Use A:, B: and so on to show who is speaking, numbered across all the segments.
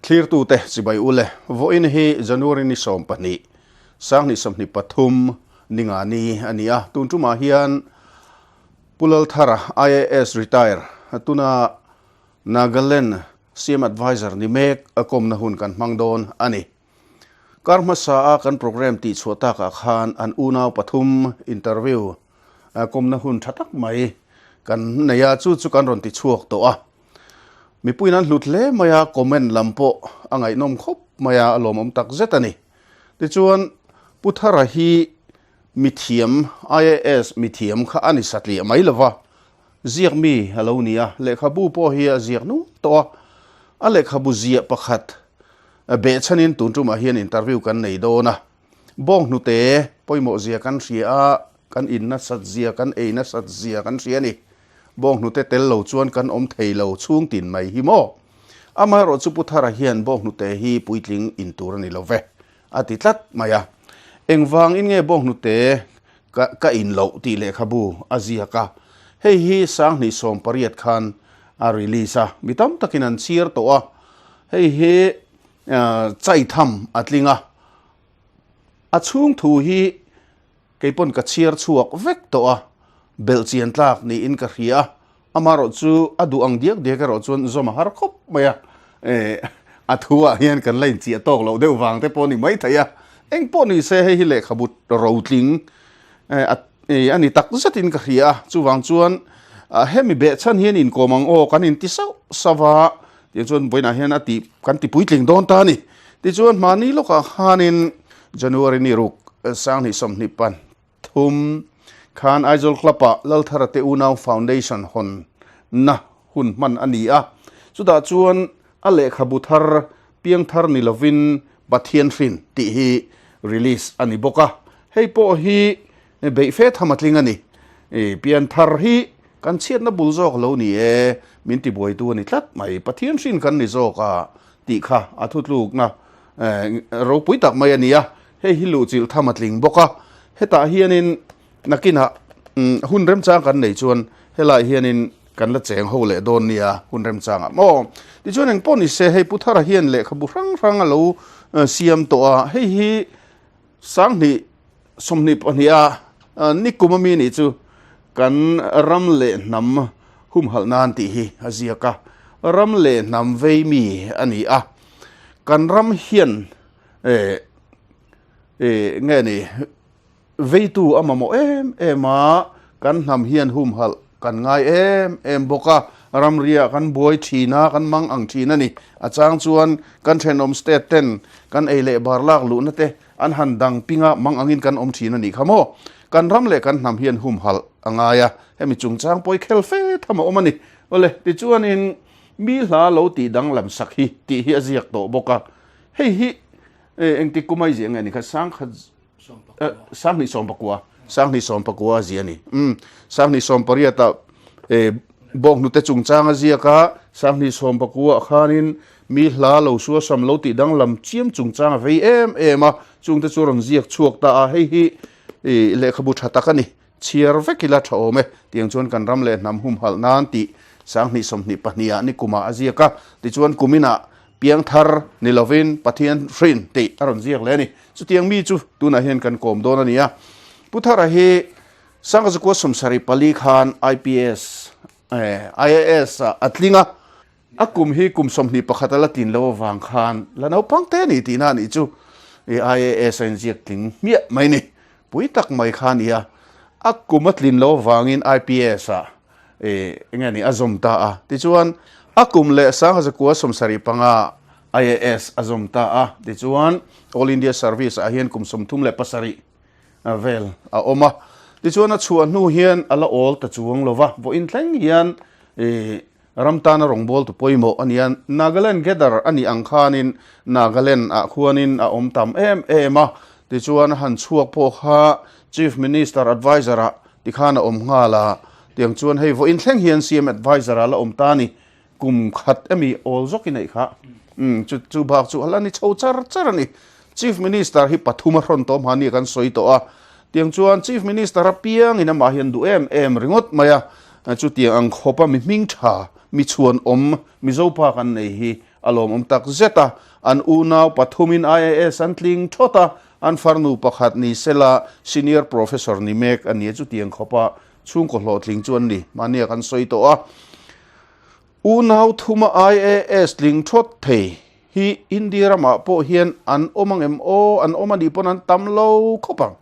A: Thlirtute chibai u le, vawiin hi January ni 12, 2023 ninga ni a ni a, tun tumah hian Pu Lalthara IAS retire tuna Nagaland CM Adviser ni mek a kawmna hun kan hmang dawn a ni. Kar hmasa a kan programme tihchhuah takah khan an unau pathum interview kawmna hun tha tak mai kan nei a, chu chu kan rawn tichhuak tawh a. Mipuiin an hlut hle mai a, comment lam pawh a ngaihnawm khawp mai a, a lawmawm tak zet a ni. Tichuan, Pu Thara hi mithiam, IAS mithiam kha a ni satliah mai lova, ziak mi a lo ni a, lehkhabu pawh hi a ziak nual tawh a, a lehkhabu ziah pakhat behchhanin tun tumah hian interview kan nei dawn a, bawnghnute pawimawh zia kan hria a, kan in nasat zia, kan ei nasat zia kan hria a ni. Bawnghnute tel lo chuan kan awm thei lo chhung tin mai hi maw? Amaherawh chu Pu Thara hian bawnghnute hi puitling in tur a ni lo ve, a ti tlat mai a. Engvangin nge bawnghnute ka ka in loh tih lehkhabu a ziak a. Hei hi 2018 khan a release a, mi tam takin an chhiar tawh a. Hei hi chaitham a tling a. A chhung thu hi Kei pawn ka chhiar chhuak vek tawh a, belh chian tlak niin ka hria a, amaherawh chu a duh ang diak diak erawh chuan zawm a har khawp mai a, eh a thu ah hian kan la inchiah tawk loh deuh vang te pawh a ni maithei a, eng pawh ni se hei hi lehkhabu rotling eh a eh a ni tak zetin ka hria a, chuvang chuan hemi behchhan hian inkawm ang aw kan inti sauh sauh a, tiang chuan vawiinah hian a tih kan ti puitling dawn ta a ni. Tichuan hmahni lawkah khanin January ni ruk 2023 khan Aizawl Club-ah Lalthara te unau Foundation hawnna hun hman a ni a. Chutah chuan a lehkhabu thar Piangthar ni lovin Pathian hrin tih hi release a ni bawk a. Hei pawh hi beih fe tham a tling a ni. Pianthar hi kan chhiatna bul zawk lo ni e, min tibuaitu a ni tlat mai. Pathian hrin kan ni zawk a tih kha a thutlukna ropui tak mai a ni a, hei hi luhchilh tham a tling bawk a, hetah hianin nakinah hun remchang kan nei chuan helaiah hianin kan la cheng ho leh dawn nia hun remchangah maw. Tichuan eng pawh ni se hei Pu Thara hian lehkhabu hrang hrang a lo siam tawh a, hei hi 2022 a nikum ami nih chu kan ram leh hnam humhalh nan tih hi a ziak a, ram leh hnam vei mi a ni a, kan ram hian eh eh nge ni veitu a mamawh em em a, kan hnam hian humhalh kan ngai em em bawk a, ramriah kan buai thin a, kan mang ang thin a ni. A chang chuan kan thenawm state ten kan ei leh bar lak luhna te an han dang ping a, mang angin kan awm thin a nih kha maw? Kan ram leh kan hnam hian humhalh a ngai a, hemi chungchang pawi khel fe tham a awm a ni. Awle, tichuanin mi hla lo tih danglam sak hi tih hi a ziak tawh bawk a, hei hi engtik kum a i ziah nge ni kha sangkhat 2019, 2019 a ziah a ni. Umm, 2018 ah bawnghnute chungchang a ziak a, 2019 ah khanin mi hla lo suasam lo tih danglam chiam chungchang a vei em em a, chungte chu a rawn ziak chhuak ta a, hei hi lehkhabu tha tak a ni. Chhiar vek ila tha awm e, tiang chuan kan ram leh hnam humhalh nan tih 2022 ah nikumah a ziak a, tichuan kuminah piangthar ni lovin Pathian hrin tih a rawn ziak leh a ni. Chutiang mi chu tunah hian kan kawm dawn a ni a. Pu Thara hi Sangkazakua 74 khan IPS, IAS ah a tling a, a kum hi kum 21 a la tlin lo avang khan la naupang te a ni tihna a nih chu IAS a inziak tling hmiah mai ni. Pui tak mai kha a ni a, a kum a tlin lo avangin IPS ah eng nge ni a zawm ta a. Tichuan a kum leh 1975 IAS a zawm ta a, tichuan All India Service ah hian kum 37 vel a awm a. Tichuan a chhuah hnu hian a la awl ta chuang lo va, vawiin thleng hian ram tana rawngbawltu pawimawh a ni a. Nagaland Gather a nih ang khanin Nagaland ah khuanin a awm tam em em a, tichuan a han chhuak pawh kha Chief Minister Adviser ah tikhan a awm nghal a, tiang chuan hei vawiin thleng hian CM Adviser ah la awm ta a ni. Kum khat emi awl zawk i neih kha. Umm chu chu bak chu a la ni chho char char a ni. Chief Minister hi pathum a hrawn tawh hmahni kan sawi tawh a. Tiang chuan Chief Minister apiangin amah hian duh em em ringawt mai a. Chutiang ang khawpa mi hming tha, mi chhuanawm, Mizopa kan nei hi A lawmawm tak zet a, an unau pathumin IAS an tling thawt a, an farnu pakhat ni sela senior professor ni mek a ni a, chutiang khawpa chhungkaw hlawhtling chu an ni. Mahnia kan sawi tawh a, unau thuma IAS tling thawt thei hi India ramah pawh hian an awm ang em aw, an awm a nih pawn an tam lo khawp ang.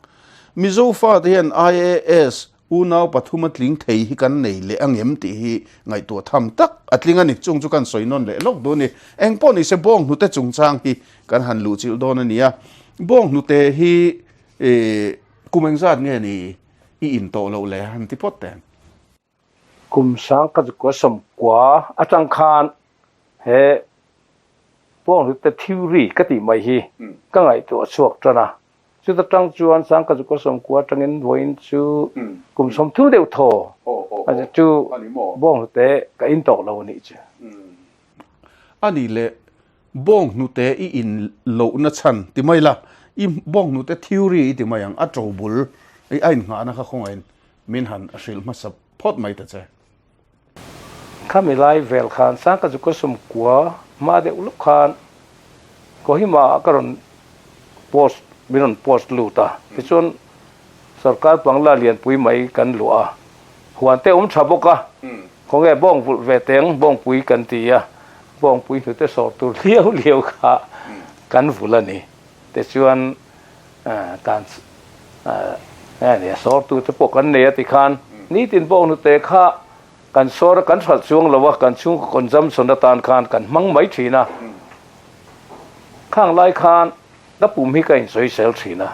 A: Mizo fate hian IAS Unau pathum a tling thei hi kan nei leh angem tih hi ngaihtuah tham tak a tling a ni. Chung chu kan sawi nawn leh lawk duh a ni. Eng pawh ni se bawng hnute chungchang hi kan han luh chilh dawn a ni a. Bawng hnute hi kum engzat nge ni i in tawh loh le han ti phawt teh.
B: Kum sang ka zukua sawmkua atang khan he bawng hnute theory ka tih mai hi ka ngaihtuah chhuak tan a. Chuta tang chuan Sangkazuka sawmkua atangin vawiin chu kum 30 deuh thaw a chu bawnghnute ka in tawh lo a nih chu.
A: A nih leh bawnghnute i in lohna chhan ti mai la, i bawnghnute theory i ti mai ang, a to bul i a innghahna kha khawngaihin min han hrilh hmasa phawt mai ta che.
B: Khami lai vel khan Sangkazuka 90 hma deuh lawk khan Kohima ah ka rawn post min rawn post lut a, tichuan sorkar bangla lianpui mai kan luah a, huan te awm tha bawk a, khawnge bawng vulh ve teng bawngpui kan ti a, bawngpui hnute sawr tur liau liau kha kan vulh a ni. Tichuan kan sawr tur te pawh kan nei a tikhan nitin bawng hnute kha Kan sawr a kan hralh chuang lo a, kan chhungkaw consumption atan khan kan hmang mai thin a. Khang lai khan ka pum hi ka insawisel thin a.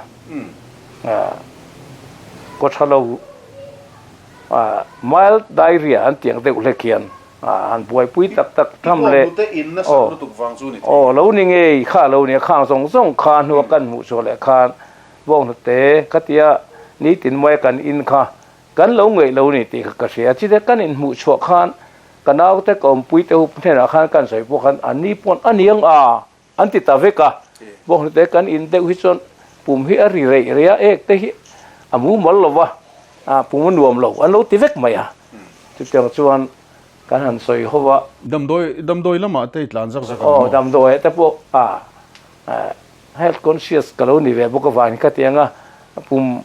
B: Kaw tha lo mild diarrhea an tiang deuh hlek hian han buaipui tak tak tham leh aw lo ni ngei kha lo ni a, khang zawng zawng kha hnua kan hmuh chhuah leh khan bawnghnute khatia nitin maia kan in kha Kan lo ngaih lo ni tih kha ka hria. Chite kan inhmuh chhuah khan ka naute ka awmpui te hu hnenah khan kan sawi pawh khan an ni pawn a niang a an ti ta vek a. Bawnghnute kan in deuh hi chuan pum hi a ri reih reih a, ek te hi a mumal lo va, pum a nuam lo an lo ti vek mai a. Chutiang chuan kan han sawi ho va.
A: Damdawi damdawi lamah te i tlan zak zak ang maw?
B: Aw damdawi te pawh a health conscious ka lo ni ve bawk avangin khatiang a pum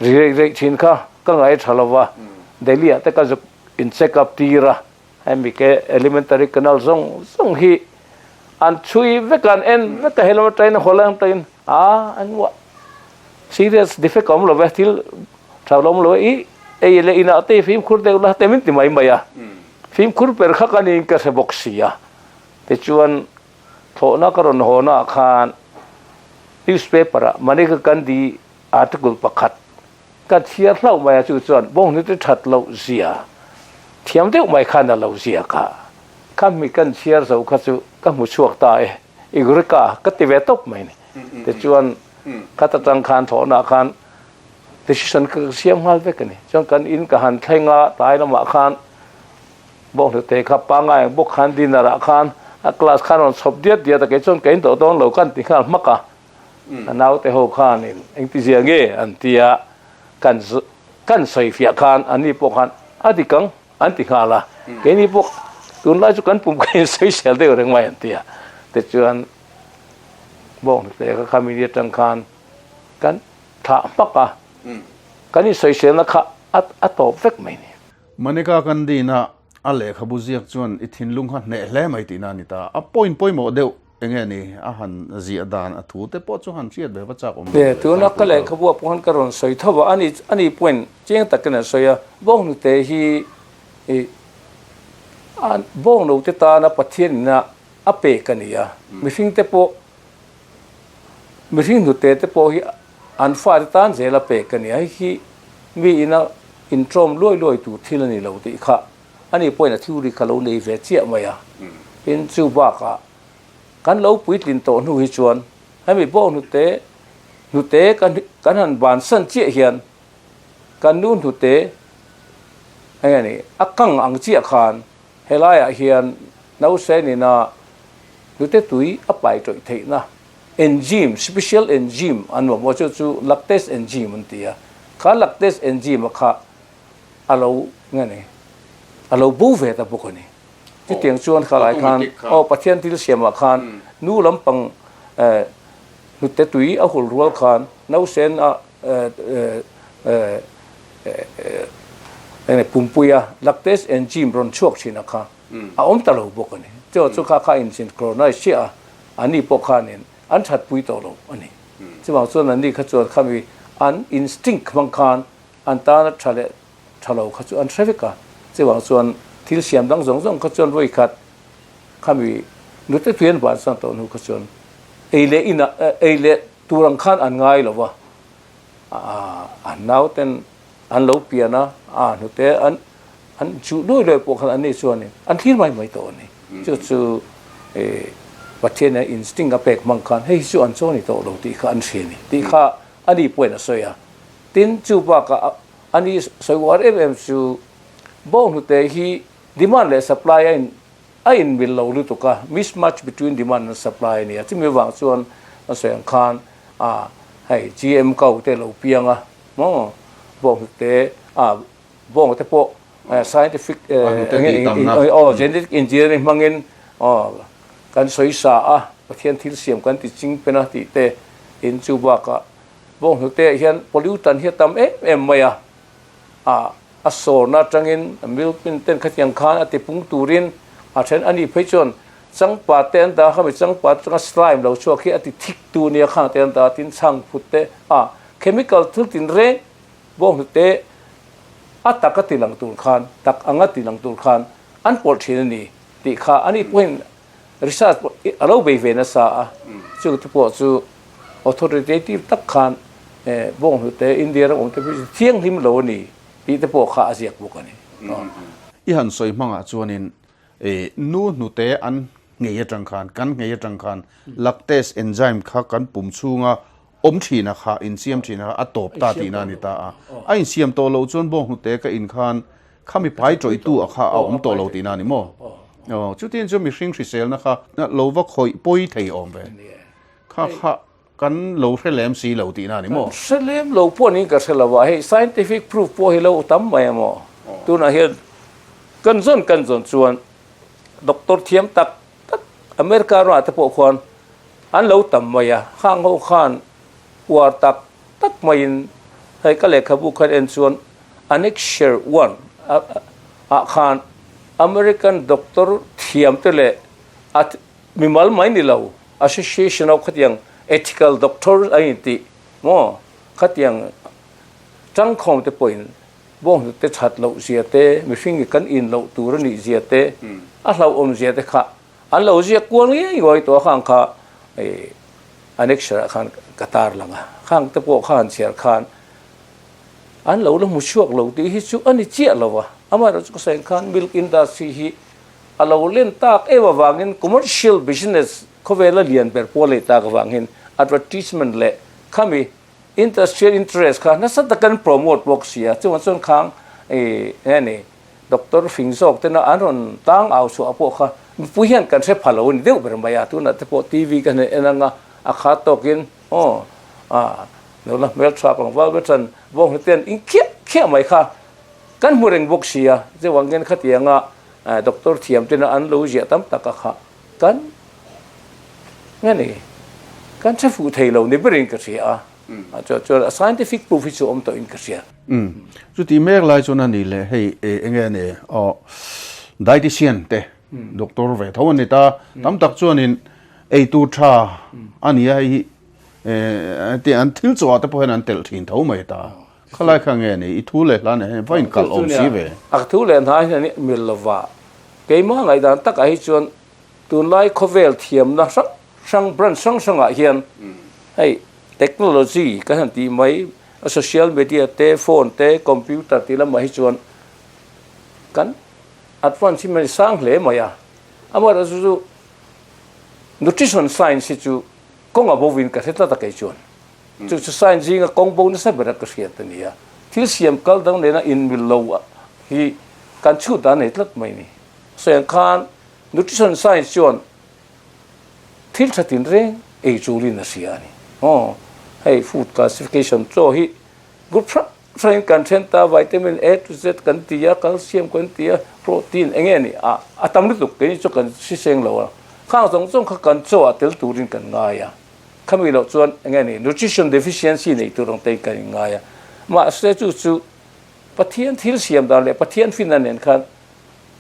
B: Ri reih reih thin kha ka ngai tha lo va, Delhi ah te ka zuk in check up tir a, hemi ke elementary canal zawng zawng hi an chhui vek a, an en vek a, helam atangin a haw lam atangin a an uah serious defect a awm lo ve, thil tha lo awm lo ve, i ei leh inah te i fimkhur deuh la te min ti mai mai a, fimkhur ber kha ka niin ka hre bawk si a, tichuan thlawhna ka rawn haw naah khan newspaper ah Manika Gandhi Article pakhat ka chhiar hlauh mai a, chu chuan bawnghnute that loh zia thiam deuh mai khan a lo ziak a, kha mi kan chhiar zo kha chu ka hmu chhuak ta e, Eureka ka ti ve tawp mai ni. Tichuan khat atang khan thawhna khan decision ka siam nghal vek a ni. Chuan kan in ka han thleng a, tlai lamah khan bawnghnute kha pangngai ang bawk khan dinner ah khan a class khan rawn chhawp diat diat a, kei chuan ka in tawh dawn lo kan ti nghal hmak a. A naute ho khanin engtizia nge an ti a, kan kan sawi fiah khan anni pawh khan a dik ang an ti nghal a, keini pawh tunlai chu kan pum kha insawisel deuh reng mai an ti a, tichuan bawnghnute kha khami ni atang khan kan thlah hmak a, kan insawiselna kha a tawp vek mai ni.
A: Manika kan dina a lehkhabu ziak chuan i thinlung kha hneh hle mai tihna a ni ta, a point pawimawh deuh Enge ni a han ziah dan a thu te pawh chu han hriat ve va chak awm
B: lo. Tuna ka lehkhabu ah pawh khan ka rawn sawi tho a, ani ani pawhin chiang takin an sawi a, bawnghnute hi i a bawngnote tana Pathian ina a pek a ni a, mihring te pawh mihring hnute te pawh hi an fate tan zel a pek a ni a, hei hi mi ina intawm luai luai tur thil a ni lo tih kha Ani pawhin a theory kha lo nei ve chiah mai a. Tin, chu bakah kan lo puitlin tawh hnu hi chuan hemi bawk hnute hnute kan kan han bansan chiah hian kan nu hnute eng nge ni a kang ang chiah khan helaiah hian nausen ina hnute tui a pai tawih theihna enzyme, special enzyme an mamawh chu chu lactase enzyme an ti a. Kha lactase enzyme a kha a lo nge ni, a lo bo ve ta bawk a ni. Chutiang chuan kha lai khan aw Pathian thil siamah khan nu lampang hnute tui a hul rual khan nausen a pumpuia lactase enzyme rawn chhuak thin a kha a awm ta lo bawk a ni. Chu chu kha kha in synchronize chiah a, ani pawh khanin an thatpui tawh lo a ni. Chuvang chuan anni kha chuan khami an instinct hmang khan an tana tha leh tha lo kha chu an hre vek a, chuvang chuan thil siam dang zawng zawng kha chuan vawi khat khami nute tui an vansan tawh hnu kha chuan ei leh inah ei leh tur ang khan an ngai lo va, an nauten an lo pian a, a hnute an an chuh luai luai pawh khan anni chuanin an thlir mai mai tawh a ni. Chu chu Pathian hian instinct a pek hmang khan hei hi chu an chaw ni tawh lo tih kha an hria a ni tih kha ani pawhin a sawi a. Tin, chu bakah ani sawi uar em em chu bawnghnute hi demand leh supply a in a inmil lo lutuk a, mismatch between demand and supply a ni a. Chumi avang chuan a sawi ang khan a hei GM kau te lo piang a maw bawnghnute a bawngte pawh scientific aw genetic engineering hmangin aw kan sawi sa a Pathian thil siam kan ti ching pen a tih te in chu bakah Bawnghnute ah hian pollutant hi a tam em em mai a, ah a sawrna atangin milk in ten khatiang khan a tipung turin a then a nih phei chuan changpat te an dah a, khami changpat atanga slime lo chhuak hi a ti thik tu nia khang te an dah a, tin chhangphut te ah chemical thil tinreng bawnghnute a tak a ti lang tur khan tak anga ti lang tur khan an pawlh thin a ni tih kha a nih pawhin Research pawh a lo bei ve nasa a, chung te pawh chu authoritative tak khan bawnghnute India ram awm te pawh chu thianghlim lo a ni tih te pawh kha a ziak bawk a ni.
A: I han sawi hmangah chuanin nu hnute an nghei atang khan, kan nghei atang khan lactase enzyme kha kan pum chhunga awm thina kha, insiam thina kha a tawp ta tihna a ni ta a. A insiam tawh loh chuan bawnghnute ka in khan Khami pai tawihtu a kha a awm tawh lo tihna a ni maw? Aw, chutin chu mihring hriselna kha lo va khawih pawi thei awm ve. Kha kha kan lo hre lem si lo tihna a ni maw?
B: Kan hre lem lo pawh niin ka hre lo a, hei scientific proof pawh hi lo tam mai a maw? Tunah hian kan zawn kan zawn chuan doctor thiam tak tak America ramah te pawh khuan an lo tam mai a, khang ho khan uar tak tak maiin hei ka lehkhabu khan en chuan Annexure one ah khan American doctor thiam te leh a mimal mai ni lo association of khatiang ethical doctor a intih maw khatiang tangkhawm te pawhin bawnghnute that loh zia te mihring hi kan in loh tur a nih zia te a hlauhawm zia te kha an lo ziak kual ngei ngei tawh a khang kha Annexure ah khan ka tar lang a khang te pawh kha han chhiar khan An lo la hmu chhuak lo tih hi chu a ni chiah lo a, amaherawhchu ka sawi ang khan milk industry hi a lo len tak em avangin commercial business khawvela lian ber pawh a lei tak avangin advertisement leh khami industrial interest kha nasa takin promote bawk si a, chuvang chuan khang ih nge ni doctor fing zawk tena an rawn tang au chhuah pawh kha mipui hian kan hre pha lo a ni deuh ber mai a, tunah te pawh TV ka han en anga a khat tawkin Aw, a, nula hmeltha tlangval ber chuan bawnghnute an in khiah khiah mai kha kan hmu reng bawk si a, chuvangin khatianga doctor thiam tena an lo ziah tam tak a kha kan nge ni kan hre fuh thei lo ni berin ka hria a, chuan chuan a scientific proof hi chu awm tawhin ka hria.
A: Umm, chuti mek lai chuan a ni leh hei enge ni aw dietitian te doctor ve tho an ni ta, tam tak chuanin Ei tur tha a ni a, hei hi ti an thil chawh ah te pawh hian an telh thin tho mai ta. Khalai kha nge ni? I thu leh hla nen hian va inkalh awm si ve.
B: A thu leh hna hian i mil lo va. Keimah ngaihdan takah hi chuan tunlai khawvel thiamna hrang hrang branch hrang hrangah hian hei technology kan han tih mai social media te phone te computer tih lamah hi chuan kan advance hi mai sang hle mai a. Amaherawhchu chu Nutrition science hi chu kawng a bovin ka hre tlat a kei chuan. Chu chu science zinga kawng bo nasa bera ka hriat a ni a. Thil siam kal dang nena inmil lo hi kan chhut dan nei tlat mai ni. Sawi ang khan nutrition science chuan thil tha tin reng ei tulin a hria a ni. Aw, hei food classification chaw hi group hrang. hrangin kan then ta, vitamin A to Z kan ti a, calcium kan ti a, protein eng nge ni a, a tam lutuk keini chu kan hriseng lo a, khang zawng zawng kha kan chaw ah tel turin kan ngai a, khami loh chuan eng nge ni nutrition deficiency nei tur ang te in kan inngai a, mahse chu chu Pathian thil siam dan leh Pathian finna nen khan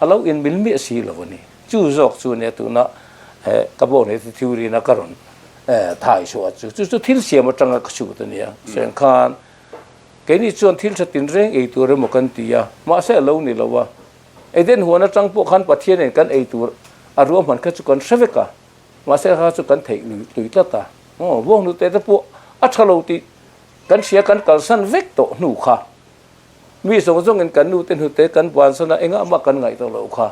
B: a lo inmil miah si lo a ni. Chu zawk chu nia tuna ka bawk nei te theory na ka rawn thai chhuah chu. Chu chu thil siam atanga ka chhut a nia. Chuan khan keini chuan thil tha tinreng ei tur emaw kan ti a, mahse a lo ni lo a. Eden huan atang pawh khan Pathianin kan ei tur a ruahman kha chu kan hre vek a, mahse kha chu kan theih lui tui tlat a. Aw, bawnghnute te pawh a tha lo tih kan hria kan kalsan vek tawh hnu kha. Mi zawng zawngin kan nute hnute kan bansan a, engah mah kan ngaih tawh loh kha.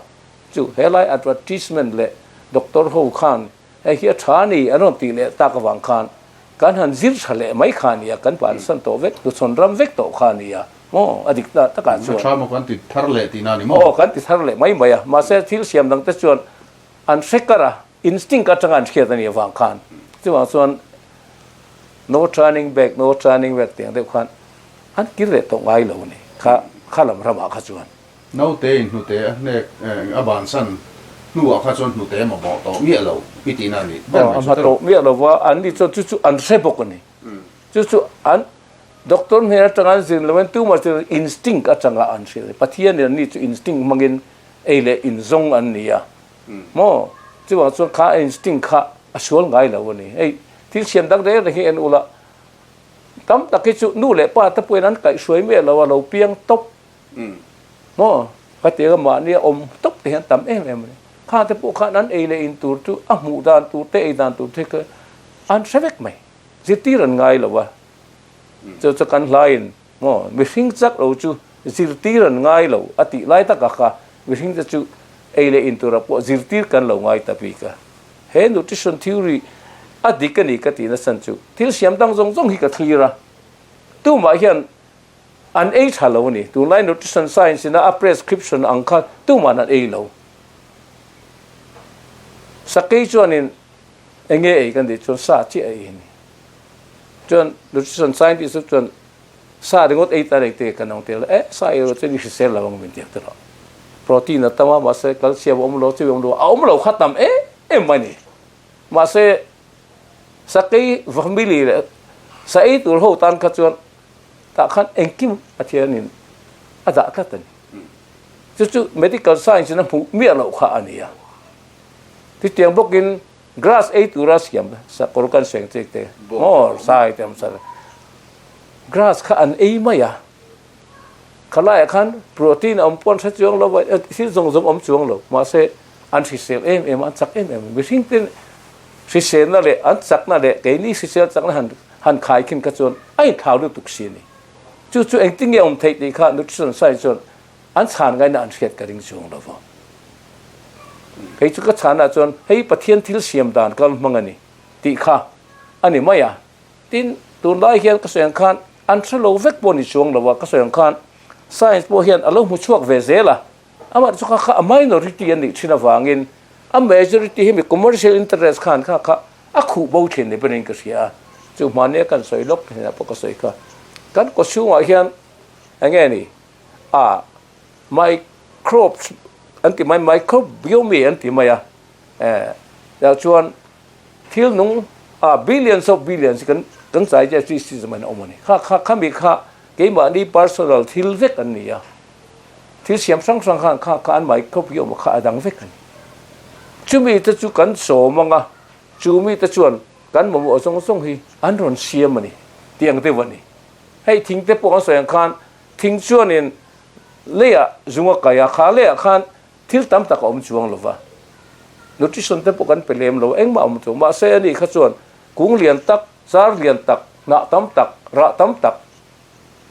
B: Chu helai advertisement leh doctor ho khan hei hi a tha ni an rawn tih leh tak avang khan kan han zir tha leh mai kha nia, kan bansan tawh vek, hnuchhawn ram vek tawh kha nia maw a dik ta takah chuan.
A: A tha maw kan ti thar leh tihna a ni maw?
B: Aw kan ti thar leh mai mai a, mahse thil siam dang te chuan an hre kar a, instinct atanga an hriat a nih avang khan chuvang chuan no turning back, no turning back tih ang deuh khan An kir leh tawh ngai lo a ni kha kha lam ramah kha chuan.
A: Naute in hnute a hnek a bansan hnuah kha chuan hnute mamawh tawh miah lo i tihna a ni ber mai
B: chu. A hma tawh miah lo va, an ni chuan chu chu an hre bawk a ni. Chu chu an doctor hnen atanga an zir loin tumah chu instinct atanga an hria a ni. Pathianin an ni chu instinct hmangin ei leh inzawng an ni a maw? Chuvang chuan kha instinct kha a sual ngai lo a ni. Hei thil siam dang reng reng hi en ula Tam tak hi chu nu leh pa te pawhin an kaihhruai miah lo a, lo piang tawp maw? Ka ti a, mahni a awm tawp te hian tam em em a ni. Kha te pawh khan an ei leh in tur chu a hmuh dan tur te, ei dan tur te kha an hre vek mai. Zirtir an ngai lo a, chu chu kan hlaiin maw mihring chak lo chu zirtir an ngai lo a tih lai takah kha mihring te chu ei leh in turah pawh zirtir kan lo ngai ta bik a. He nutrition theory a dik a ni ka tih nasa chu thil siam dang zawng zawng hi ka thlir a, tumah hian an ei tha lo a ni. Tunlai nutrition science ina a prescription ang kha tuman an ei lo. Sakei chuanin eng nge ei kan tih chuan sa chiah a ei a ni. Chuan nutrition scientist chuan sa ringawt ei ta reng te kan awm tel e, sa ei rawh chuan i hrisel lo ang min ti ang tiraw. Protein a tam a, mahse calcium a awm lo, chi awm lo, a awm lo kha tam em em mai ni. Mahse sakei family leh sa ei tur ho tan kha chuan tah khan engkim Pathianin a dah tlat a ni. Chu chu medical science in a hmuh miah loh kha a ni a. Chutiang bawkin Grass ei tura siam sakawr kan seng chek te maw sai te awm sa grass kha an ei mai a khalaiah khan protein a awm pawh an hre chuang lo va thil zawng zawng awm chuang lo mahse an hrisel em em a an chak em em mihring ten hriselna leh an chakna leh keini hrisel chakna han han khai khin kha chuan a inthlau lutuk si a ni chu chu engtin nge awm theih tih kha nutrition science chuan An chhan ngaina an hriat ka ring chuang lo va. Kei chu ka chhanah chuan hei Pathian thil siam dan kal hmang a ni tih kha a ni mai a. Tin, tunlai hian ka sawi ang khan an hre lo vek pawh a ni chuang lo a, ka sawi ang khan science pawh hian a lo hmu chhuak ve zel a. Amah chu kha kha a minority an nih thin avangin a majority hi mi commercial interest khan kha kha a khuh bo thin ni berin ka hria a. Chu hmania kan sawi lawk hnenah pawh ka sawi kha. Kan kawchhungah hian eng nge ni? A microbes an ti mai, microbiome an ti mai a, eh tah chuan thil nung a billions of billions kan kan digestive system an awm a ni. Kha kha khami kha keimahni personal thil vek an ni a, thil siam hrang hrang khan kha kha an microbiome kha a dang vek a ni. Chumi te chu kan sawm ang a, chumi te chuan kan mamawh zawng zawng hi an rawn siam a ni tih ang deuh a ni. Hei thing te pawh an sawi ang khan Thing chuanin leiah zung a kai a, kha leiah khan thil tam tak a awm chuang lo va. Nutrition te pawh kan pe lem lo, engmah a awm chuang. Mahse ani kha chuan kung lian tak, zar lian tak, hnah tam tak, rah tam tak,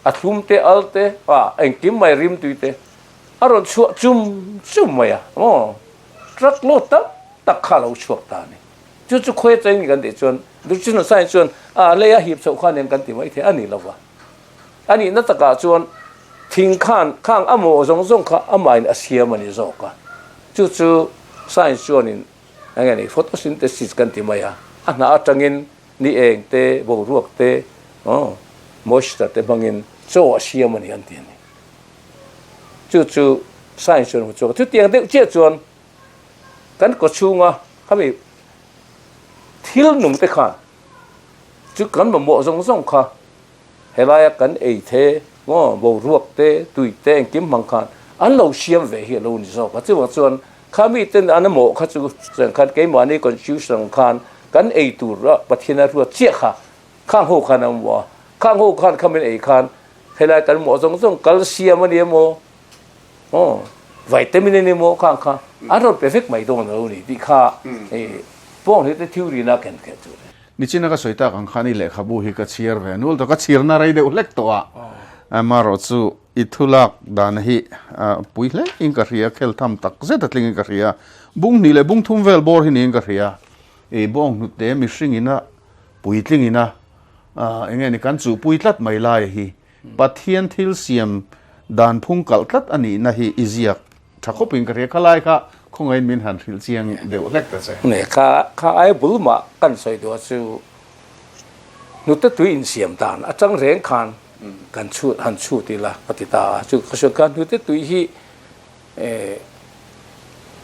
B: a thlum te, al te, ah engkim mai rim tui te a rawn chhuah chum chum mai a, maw? Truck load tam tak kha a lo chhuak ta a ni. Chu chu khawi atangin kan tih chuan nutrition science chuan a leia hip chhoh kha nen kan ti maithei a ni lo va. A nihna takah chuan thing khan khang a mawh zawng zawng kha amahin a siam a ni zawk a. Chu chu science chuanin eng nge ni photosynthesis kan ti mai a, a hnah atangin ni eng te, boruak te, aw, moisture te hmangin chaw a siam a ni an ti a ni. Chu chu science chuan a hmu chhuak a. Chutiang deuh chiah chuan kan kawchhunga khami thil nung te khan chu kan mamawh zawng zawng kha helaia kan ei the maw boruak te tui te engkim hmang khan an lo siam ve hi a lo ni zawk a. Chuvang chuan kha miten an mamawh kha chu chuan khan keimahni constitution khan kan ei tur a Pathian a ruat chiah kha khang ho khan a mamawh a. Khang ho khan khamin ei khan helai kan mamawh zawng zawng calcium a ni emaw aw vitamin a ni emaw khang kha an rawn pe vek mai dawn a lo ni tih kha pawng hi te theory na ken kher chu.
A: Nichina ka sawi tak ang khan i lehkhabu hi ka chhiar ve nul tawh, ka chhiarna rei deuh hlek tawh a, amaherawh chu i thulak dan hi pui hle in ka hria, khel tham tak zet a tling in ka hria, bung hnih leh bung thum vel bawr hi niin ka hria, i bawng hnute mihring ina puitling ina eng nge ni kan chuhpui tlat mai lai hi Pathian thil siam dan phung kalh tlat a nihna hi i ziak tha khawp in ka hria, khalai kha khawngaihin min han hrilh chiang deuh hlek ta che.
B: Nge kha kha ai bul mah kan sawi duh a chu hnute tui insiam dan atang reng khan kan chhut han chhut ila ka ti ta a, chu ka sawi khan hnute tui hi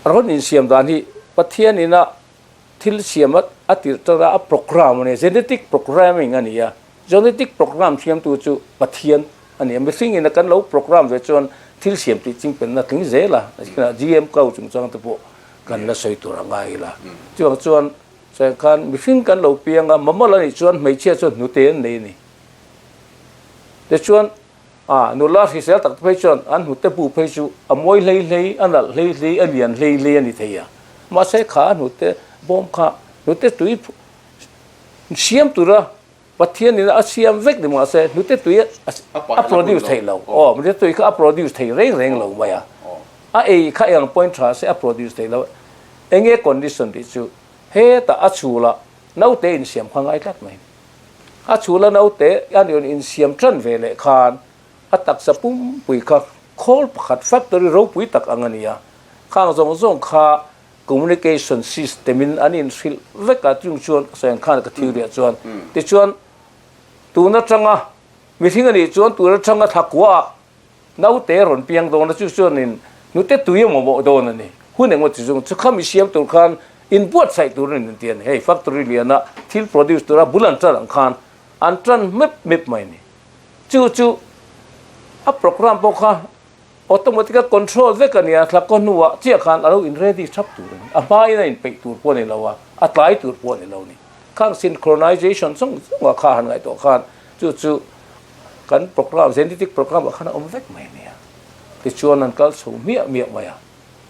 B: rawn insiam dan hi Pathian ina thil siam a tirh tara a program a nia, genetic programming a ni a, genetic program siamtu chu Pathian a ni a, mihring ina kan lo program ve chuan thil siam tih chingpenna tling zel a, GM cow chungchang te pawh kan la sawi tur a ngai ila. Chuvang chuan sawi khan mihring kan lo piang a, mammal a nih chuan hmeichhia chuan hnute an nei a ni. Tichuan A nula hrisel tak te phei chuan an hnute bu phei chu a mawi hlei hlei, a nalh hlei hlei, a lian hlei hlei a ni thei a. Mahse kha hnute bawm kha hnute tui siam tura Pathianin a siam vek ni mahse hnute tui a produce thei lo. Aw, hnute tui kha a produce thei reng reng lo mai a. A ei kha eng point tha se a produce thei lo. Enge condition tih chu hetah a chhul ah naute insiam kha ngai tlat mai. A chhula naute a rawn insiam tan ve leh khan a taksa pumpui kha khawl pakhat factory ropui tak ang a ni a, khang zawng zawng kha communication system in an inhrilh vek a, chung chuan ka sawi ang khan ka theory ah chuan tichuan tun atanga mihring a nih chuan tun atanga thla kua ah naute a rawn piang dawn a, chu chuanin hnute tui a mamawh dawn a ni. Hun engmaw ti chung chu khami siam tur khan inbuatsaih tur a ni ti a ni. Hei factory liana thil produce tura bul an tan ang khan an tan mep mep mai a ni. Chu chu a program pawh kha automatic a control vek a ni a, thla kaw hnuah chiah khan a lo in ready thap tur a ni. A hmain a inpeih tur pawh a ni lo a, a tlai tur pawh a ni lo a ni. Khang synchronization zawng zawngah kha han ngaihtuah khan chu chu Kan program, genetic program ah khan a awm vek mai ania. Tichuan an kal chho miah miah mai a.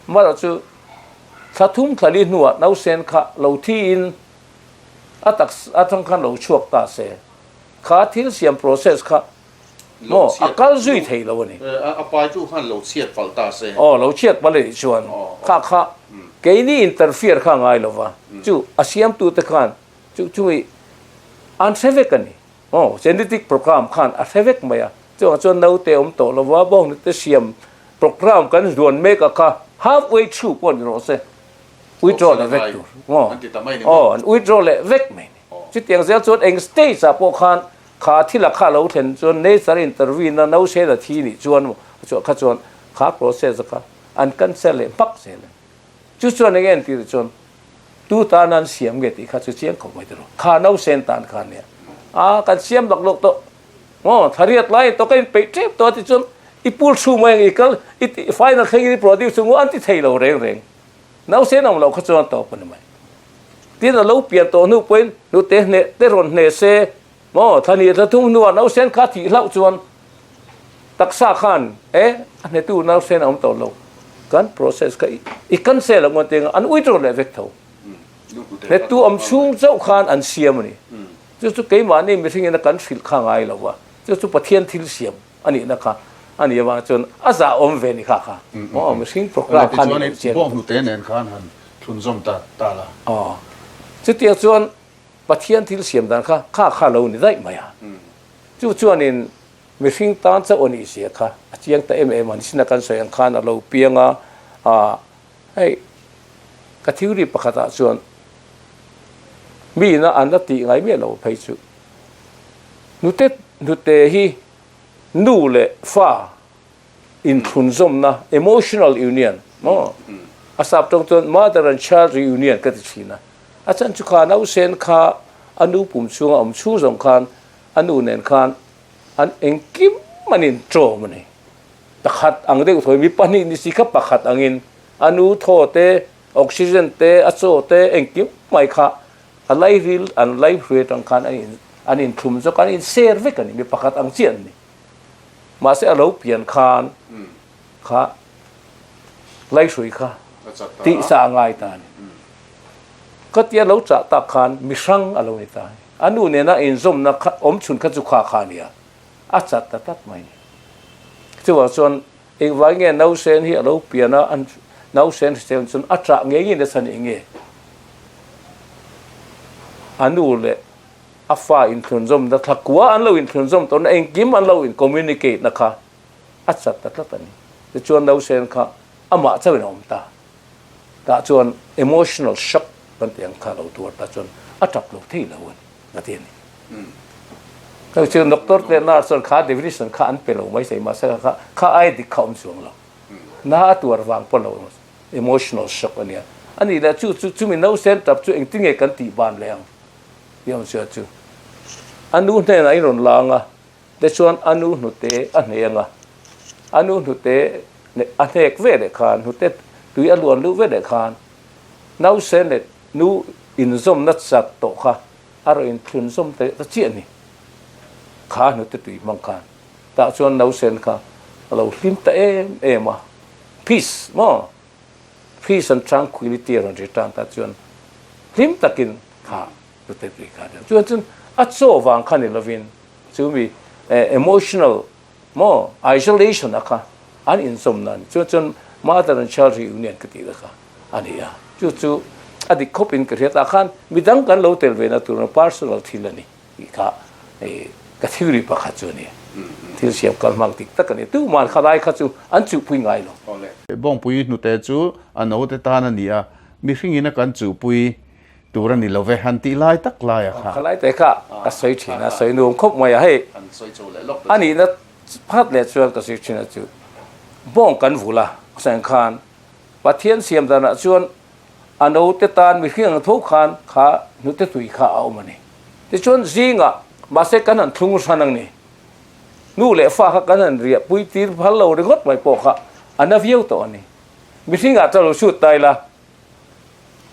B: Amaherawh chu thla thum thla li hnuah nausen kha lo thiin a taksa atang khan lo chhuak ta se, kha thil siam process kha maw a kal zui thei lo a ni.
A: A paitu khan lo chhiat palh ta se.
B: Aw, lo chhiat palh a nih chuan kha kha keini interfere kha a ngai lo va, chu a siamtute khan chu chu an hre vek a ni. Aw, genetic program khan a hre vek mai a, chuvang chuan naute awm tawh lo va, bawnghnute siam program kan zuan mek a kha half way through pawh ni rawh se, withdraw leh vek tur. Aw, aw, an withdraw leh vek mai ni. Chutiang zel chuan eng stage ah pawh khan kha thil a kha lo thlen chuan nature intervene a nausên a thi nih chuan kha chuan kha process a kha an cancel leh hmak zel a ni. Chu chuan eng entir chuan tu tan an siam nge tih kha chu chiang khawp mai tiraw. Kha nausen tan kha nia. A kan siam lak lawk tawh. Maw thariat lai tawh ka inpeih tep tawh a ti chuan i pul thu mai ang i kal i ti final thleng i produce chu an ti thei lo reng reng. Nausen awm loh kha chuan tawp a ni mai. Tin a lo pian tawh hnu pawhin hnute hneh te rawn hneh se maw thlani thla thum hnuah nausen kha thih hlauh chuan taksa khan e a hnetu nausen a awm tawh lo kan process kha i cancel ang te an withdraw leh vek tho hnetu awm chhung chauh khan an siam a ni chu chu keimahni mihring in a kan hrilh kha ngai lo va chu chu Pathian thil siam a nihna kha a nih avang chuan a zah awm ve ni kha kha aw mihring program kha ni lo chian
A: hnute nen khan han thlunzawm ta ta la
B: aw chutiang chuan Pathian thil siam dan kha kha kha lo ni daih mai a. Chu chuanin mihring tan chauh a nih zia kha a chiang ta em em a, nisina kan sawi ang khan a lo piang a, ah hei ka theory pakhatah chuan mi ina an la tih ngai miah lo phei chu hnute hnute hi nu leh fa inthlunzawmna, emotional union, maw? A sap tawng chuan mother and child reunion ka ti thin a. A chan chu kha nausen kha a nu pum chhunga awm chhung zawng khan a nu nen khan an engkim an inṭawm a ni. Pakhat ang deuh thawi mi pahnih ni si kha pakhat angin a nu thaw te, oxygen te, a chaw te engkim mai kha a lairil an laihruai atang khan an inthlum zawk a, an inser vek a ni. Mi pakhat ang chiah an ni. Mahse a lo pian khan kha laihrui kha tihsa a ngai ta a ni. Khatia lo chah tak khan mihrang a lo ni ta a ni. A nu nena inzawmna kha awmchhun kha chu kha kha a ni a, a chat ta tlat mai a ni. Chuvang chuan engvai nge nausen hi a lo pian a, an nausen hrisel chuan a chah ngei ngei nasa ni nge? A nu leh a fa inthlunzawmna thla kua an lo inthlunzawm tawhna engkim an lo in communicate na kha a chat ta tlat a ni. Tichuan nausen kha amah chauhin a awm ta. Tah chuan emotional shock kan tih ang kha a lo tuar ta chuan a tap lo thei lo a ni ka ti a ni. Hei chu doctor te nurse chuan kha definition kha an pe lo mai thei mahse kha kha ai dik kha awm chuang lo. Na a tuar vang pawh lo emotional shock a nia. A nih leh chu chu chumi nausen tap chu engtin nge kan tih ban leh ang? Yomsia chu a nu hnenah in rawn lang a, tichuan a nu hnute a hneng a, a nu hnute a hnek ve leh khan, hnute tui a luan luh ve leh khan nausen leh nu inzawmna chat tawh kha a rawn inthlunzawm ta ta chiah a ni. Kha hnute tui hmang khan tah chuan nausen kha a lo hlim ta em em a, peace maw? Peace and tranquility a rawn ri tan ta chuan hlim takin kha hnute tui kha a chuan chuan a chaw vang kha ni lovin chu mi emotional maw isolation a kha an inzawm na a ni chuan chuan mother and child reunion ka tih na kha a ni a chu chu a dik khawp in ka hriat ah khan midang kan lo tel ve na tur personal thil a ni. Tih kha ka theory pakhat chu a ni. Thil siam kal hmang tik tak a ni. Tuman kha lai kha chu an chuhpui ngai lo.
A: Bawngpui hnute chu a naute tan a ni a, mihringin a kan chuhpui tur a ni lo ve, han tih lai tak lai a kha.
B: Kha lai te kha ka sawi thin a, sawi nuam khawp mai a, hei a nihna phat leh chuan ka sawi thin a chu bawng kan vul a, chutiang khan Pathian siam danah chuan A naute tan mihring ang tho khan kha hnute tui kha a awm a ni. Tichuan zingah mahse kan han thlung hran ang ni. Nu leh fa kha kan han riah pui tir phal lo ringawt mai pawh kha a na viau tawh a ni. Mihringah chuan lo shoot ta ila,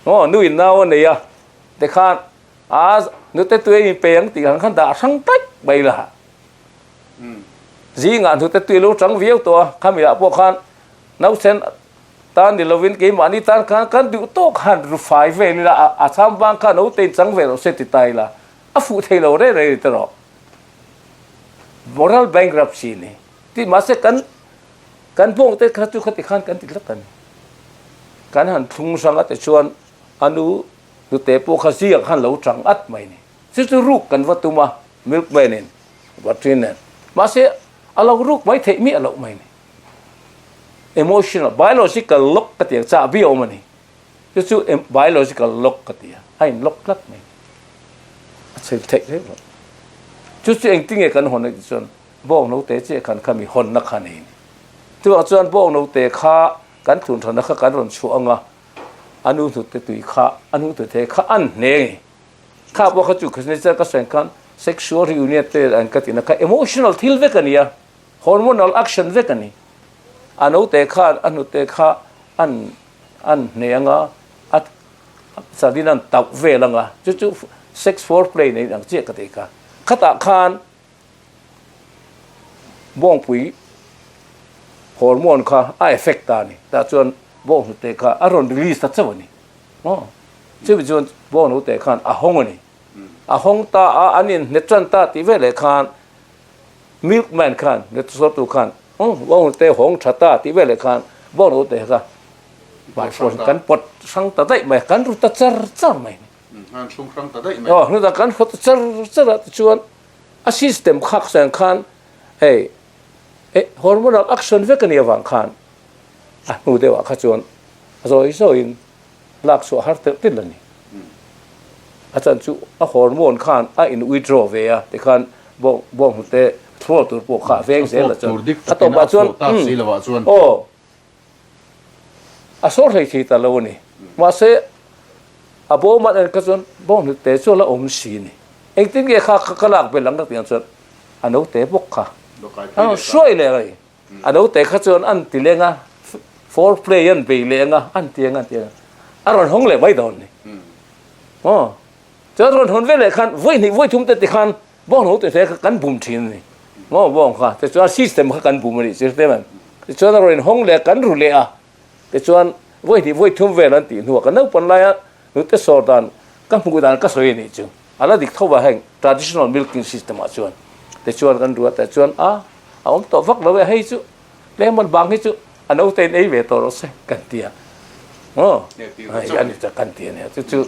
B: aw nu in nau a nei a, tikhan a hnute tui a inpe ang tih ang khan dah hrang daih mai la. Zingah hnute tui a lo chang viau tawh a, khami ah pawh khan nausen Tan ni lovin keimahni tan khan kan duh tawk khan ru fai vel ila, a chham vang khan lo tein chang ve lo se ti ta ila, a fuh thei lo reng reng ni te rawh. Moral bankruptcy ni. Ti mahse kan kan bawng te kha chu khati khan kan ti tlat a ni. Kan han thlung hrang a tichuan a nu hnute pawh kha ziak khan lo chang at mai ni. Chu chu ruk kan va tum a, milkman in battery nen. Mahse a lo ruk mai theih miah loh mai ni. Emotional, biological lock ka ti ang, chahbi a awm a ni. Chu chu biological lock ka ti a, a in lock tlat mai. A chhel theih reuh lo. Chu chu engtin nge kan hawn tih chuan bawng note chiah khan kha mi hawnna kha nei a ni. Chuvang chuan bawng note kha kan tlun thana kha kan rawn chhuah ang a, a nu hnute tui kha, a nu hnute kha an hne nge. Kha pawh kha chu ka sawi khan sexual reunion te an ka tihna kha emotional thil vek a ni a. Hormonal action vek a ni. A naute khan a hnute kha an an hne ang a, a chalin an tauh vel ang a, chu chu sex foreplay nei ang chiah ka ti kha. Khatah khan bawngpui hormone kha a effect ta a ni. Tah chuan bawng hnute kha a rawn release ta chauh a ni. Aw, chumi chuan bawng hnute khan a hawng a ni. A hawng ta a, an inhne tan ta tih veleh khan Milkman khan Nutsuatu khan bawng te hawng tha ta tih veleh khan bawng ro te kha by force kan pawt hrang ta daih mai kan ru ta char char mai
A: an thlung hrang ta daih mai aw
B: hnuah kan ru ta char char a tichuan a system khak sang khan hei hormonal action vek ani avang khan a hnu deuhah kha chuan zawi zawiin lak chhuah har telh telh a ni. A chan chu a hormone khan a in withdraw ve a tikhan Bawng bawng hnute thlawr tur pawh kha a veng zel a chuan a tawpah chuan umm aw a sawr hlei thei ta lo a ni. Mahse a bawm an en kha chuan bawng hnute chu a la awm si a ni. Engtin nge kha ka lak belh ang ka tih ang chuan a naute bawk kha a rawn hruai leh a ni. A naute kha chuan an ti leng a, four play an bei leh ang a, an ti ang an ti ang a rawn hawng leh mai dawn a ni. Aw. Chuan rawn hawn veleh khan vawi hnih vawi thum te ti khan bawng lo tih kha kan bum thin a ni. Maw bawng kha tichuan system kha kan bum a nih chu hre mai. Tichuan a rawn inhawng leh a kan ru leh a, tichuan vawi hnih vawi thum vel an tih hnuah kan naupan laia nute sawr dan ka hmuh dan ka sawi a nih chu. A la dik tho va heng traditional milking system ah chuan tichuan kan ru a tichuan a a awm tawh vak lo e hei chu lemon bang hi chu a naute in ei ve tawh rawh se kan ti a aw hei ani chu kan ti a nia chu chu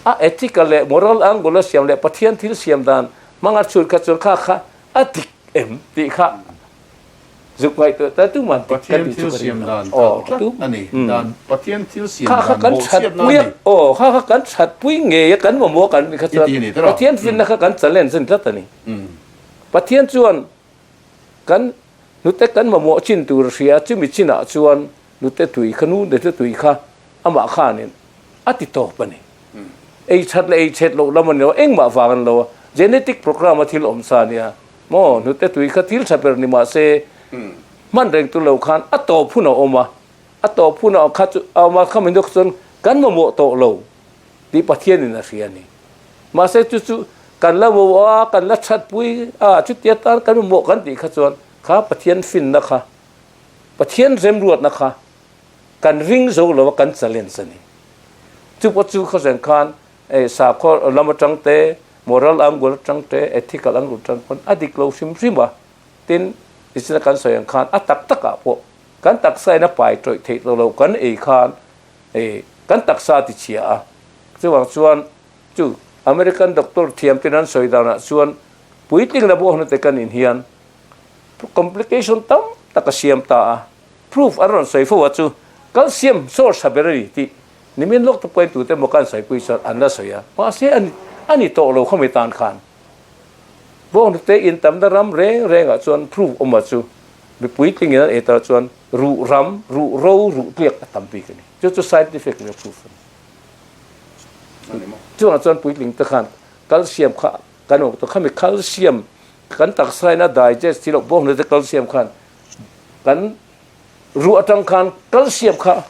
B: a ethical leh moral angle a siam leh Pathian thil siam dan hmanga chhut kha chuan kha kha a dik em tih kha zuk ngaihtuah ta tu man dik kan ti chu ka ring lo aw tu
A: ani dan Pathian thil siam
B: kha kha kan that pui a aw kha kha kan that pui ngei a kan mamawh kan ni kha chuan Pathian finna kha kan challenge a ni tlat a ni Pathian chuan Kan hnute kan mamawh chin tur a hria, chumi chinah chuan hnute tui kha, nu hnute tui kha amah khanin a ti tawp a ni. Ei that leh ei chhet loh lam a ni lo, engmah vang a ni lo a, genetic program a thil awm sa a nia maw, hnute tui kha thil tha ber ni mah se hman reng tur lo khan a tawp hun a awm a, a tawp hun a kha chu a awm a, khami nawk chuan kan mamawh tawh lo tih Pathianin a hria a ni. Mahse chu chu kan la mo a, kan la that pui a, chutia tan kan mamawh kan tih kha chuan kha Pathian finna kha, Pathian remruatna kha kan ring zo lo a, kan challenge a ni. Chu pawh chu khawseng khan sakhaw lam atang te, moral angle atang te, ethical angle atang pawn a dik lo hrim hrim a. Tin, nichina kan sawi ang khan a tak takah pawh kan taksa in a pai tawih theih tawh lo kan ei khan kan taksa a tichhia a. Chuvang chuan Chu American doctor thiam ten an sawi danah chuan puitling la bawhna te kan in hian complication tam tak a siam ta a, proof an rawn sawi fo a chu calcium source a ber a ni tih nimin lawk te pawhin tute emaw kan sawipui chuan an la sawi a, mahse a ni tawh lo khawmi tan khan bawhna te in tamna ram reng rengah chuan proof awm a chu mi puitling in an ei tar chuan ruh ram, ruh ro, ruh tliak a tam bik a ni. Chu chu scientific leh proof a ni. Chuvang chuan puitling te khan calcium kha kan awm tawh khami calcium kan taksa in a digest thil loh bawk hnute calcium khan kan ruh atang khan calcium kha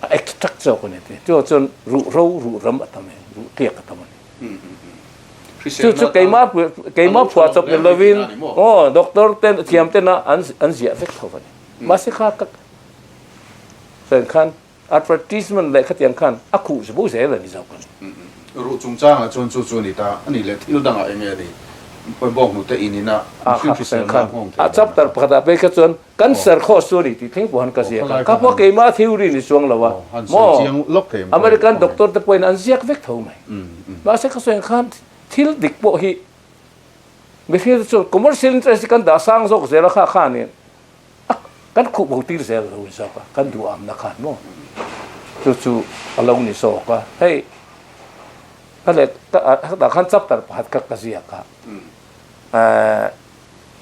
B: a extract zawk a ni ti chuvang chuan ruh ro ruh ram a tam e ruh tliak a tam a ni chu chu keima keima phuah chawp ni lovin aw doctor ten thiam ten a an an ziah vek tho a ni mahse kha ka khan Advertisement leh khatiang khan a khuh zbu zel a ni zawk a ni.
A: Ruh chungchangah chuan chu chu a ni ta a ni leh thil dangah eng nge a ni bawk hnute in ina mihring hriselna nghawng thei
B: A chapter pakhatah phei kha chuan cancer cause chu a ni tih thleng pawh han ka ziak a, ka pawh keimah theory ni chuang lo a maw American doctor te pawhin an ziak vek tho mai. Mahse ka sawi ang khan thil dik pawh hi mihring te chuan commercial interest hi kan dah sang zawk zel a kha khanin A kan khuh bo tir zel lo ni zawk a, kan duhamna khan maw chu chu a lo ni zawk a. Hei ka leh hetah khan chapter pakhat kha ka ziak a,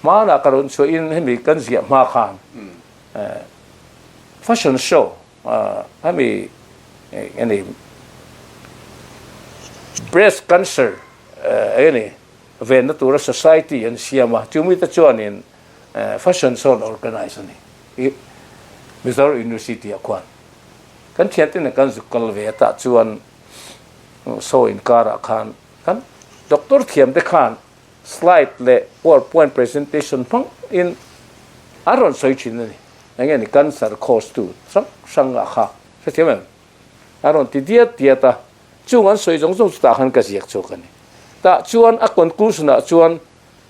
B: hmanah ka rawn chhuahin hemi kan ziah hma khan fashion show hemi eng breast cancer eng ni venna tura society an siam a, chumi te chuanin Fashion show an organize a ni i Mizoram University ah khuan kan thiante nen kan zuk kal ve a tah chuan show inkarah khan kan doctor thiam te khan slide leh powerpoint presentation hmang in an rawn sawi thin a ni eng nge ni cancer cause tu hrang hrang ah kha hrethiam em a rawn ti diat diat a chung an sawi zawng zawng chu tah khan ka ziak chhuak a ni tah chuan a conclusion ah chuan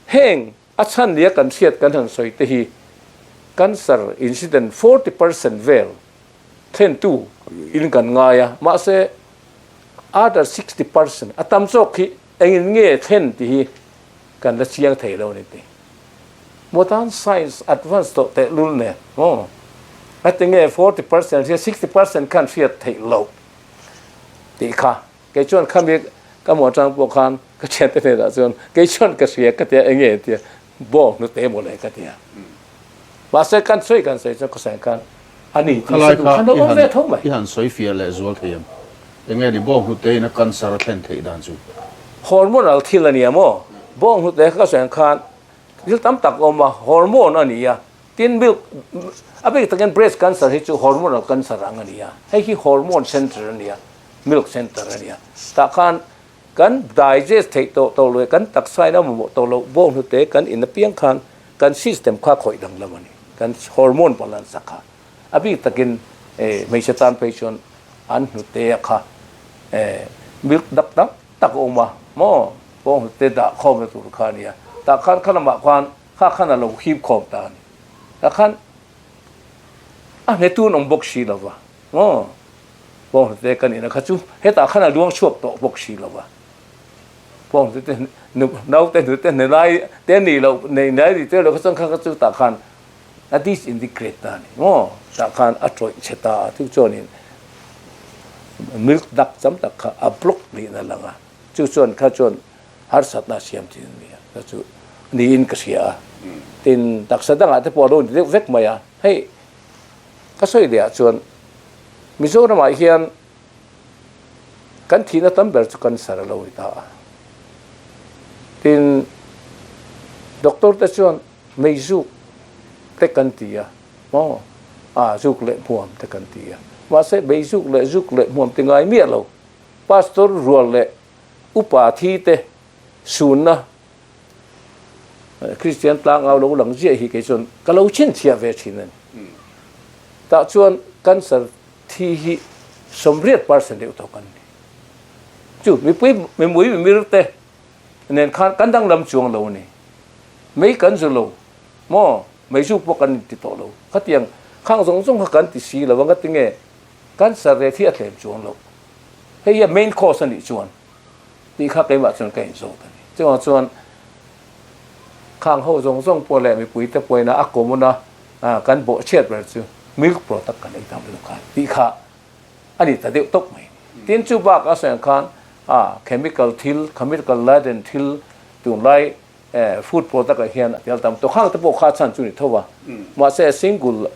B: heng A chhan nia kan hriat kan han sawi te hi cancer incident 40% vel thlentu in kan ngai a, mahse other 60% a tam zawk hi engin nge thlen tih hi kan la chiang thei lo a ni ti. Modern science advance tawh tehlul nen maw heti nge 40% hria 60% khan hriat theih loh tih kha kei chuan khami. Ka hmuh atang pawh khan ka thiante hnenah chuan kei chuan ka hria ka tia enge tia bawng hnute mawle ka tia. Mahse kan sawi kan sawi chuan ka sawi khan ani tih
A: Khalai
B: hre duh
A: kha
B: khan lo
A: i
B: awm
A: han
B: ve tho mai.
A: i han sawi fiah leh zual thei em? Enge ni bawng hnute in a cancer a thlen theih dan chu?
B: Hormonal thil a nia maw? Bawng hnute kha ka sawi ang khan thil tam tak a awm a, hormone a ni a, tin milk a bik takin breast cancer hi chu hormonal cancer ang a ni a, hei hi hormone center a ni a, milk center a ni a, tah khan kan digest theih tawh tawh lo kan taksa in a mamawh tawh loh bawng hnute kan in apiang khan kan system kha khawih danglam a ni, kan hormone balance a kha a bik takin hmeichhe tan phei chuan an hnute a kha milk dak tam tak a awm a maw bawng hnute dah khawmna tur kha a ni a, tah khan kha lamah khan kha khan a lo hip khawm ta a ni, tah khan a hnetu an awm bawk si lo va maw. Bawnghnute kan ina kha chu hetah khan a luang chhuak tawh bawk si lo a. Bawnghnute naute hnute hne lai te ni lo nei lai ni te lo kha chuan kha kha chu tah khan a disintegrate ta a ni maw? Tah khan a tawih chhe ta a, chu chuanin milk duct tam tak kha a block niin a lang a, chu chuan kha chuan harsatna a siam thin a ni a, kha chu niin ka hria a. Tin, taksa dangah te pawh a lo ni deuh vek mai a, hei ka sawi leh ah chuan Mizoramah hian kan thihna tam ber chu cancer a lo ni ta a. Tin, doctor te chuan meizuk te kan ti a, maw? A, zuk leh hmuam te kan ti a. Mahse, meizuk leh zuk leh hmuam ti ngai miah lo. Pastor rual leh upa thi te sunna Kristian tlangau lo lang ziah hi kei chuan ka lo chhinchhiah ve thin a ni. Tah chuan cancer thi hi 80% deuh tawh kan ni. Chu mipui mimui mimir te nen khan kan danglam chuang lo a ni. Mei kan zu lo maw mei zuk pawh kan inti tawh lo. Khatiang khang zawng zawng kha kan ti si lo a ngatinge cancer rate hi a tlem chuang lo. Hei hi a main cause a nih chuan tih kha keimah chuan ka inzawt a ni. Chuvang chuan khang ho zawng zawng pawh leh mipuite pawhin a common a kan bawhchhiat ber chu milk product kan ei tam lutuk khan tih kha a ni ta deuh tawp mai. Tin chu bak a sawi ang khan chemical thil, chemical laden thil tunlai food product ah hian a tel tam tawh. Khang te pawh kha chhan chu ni tho a, mahse single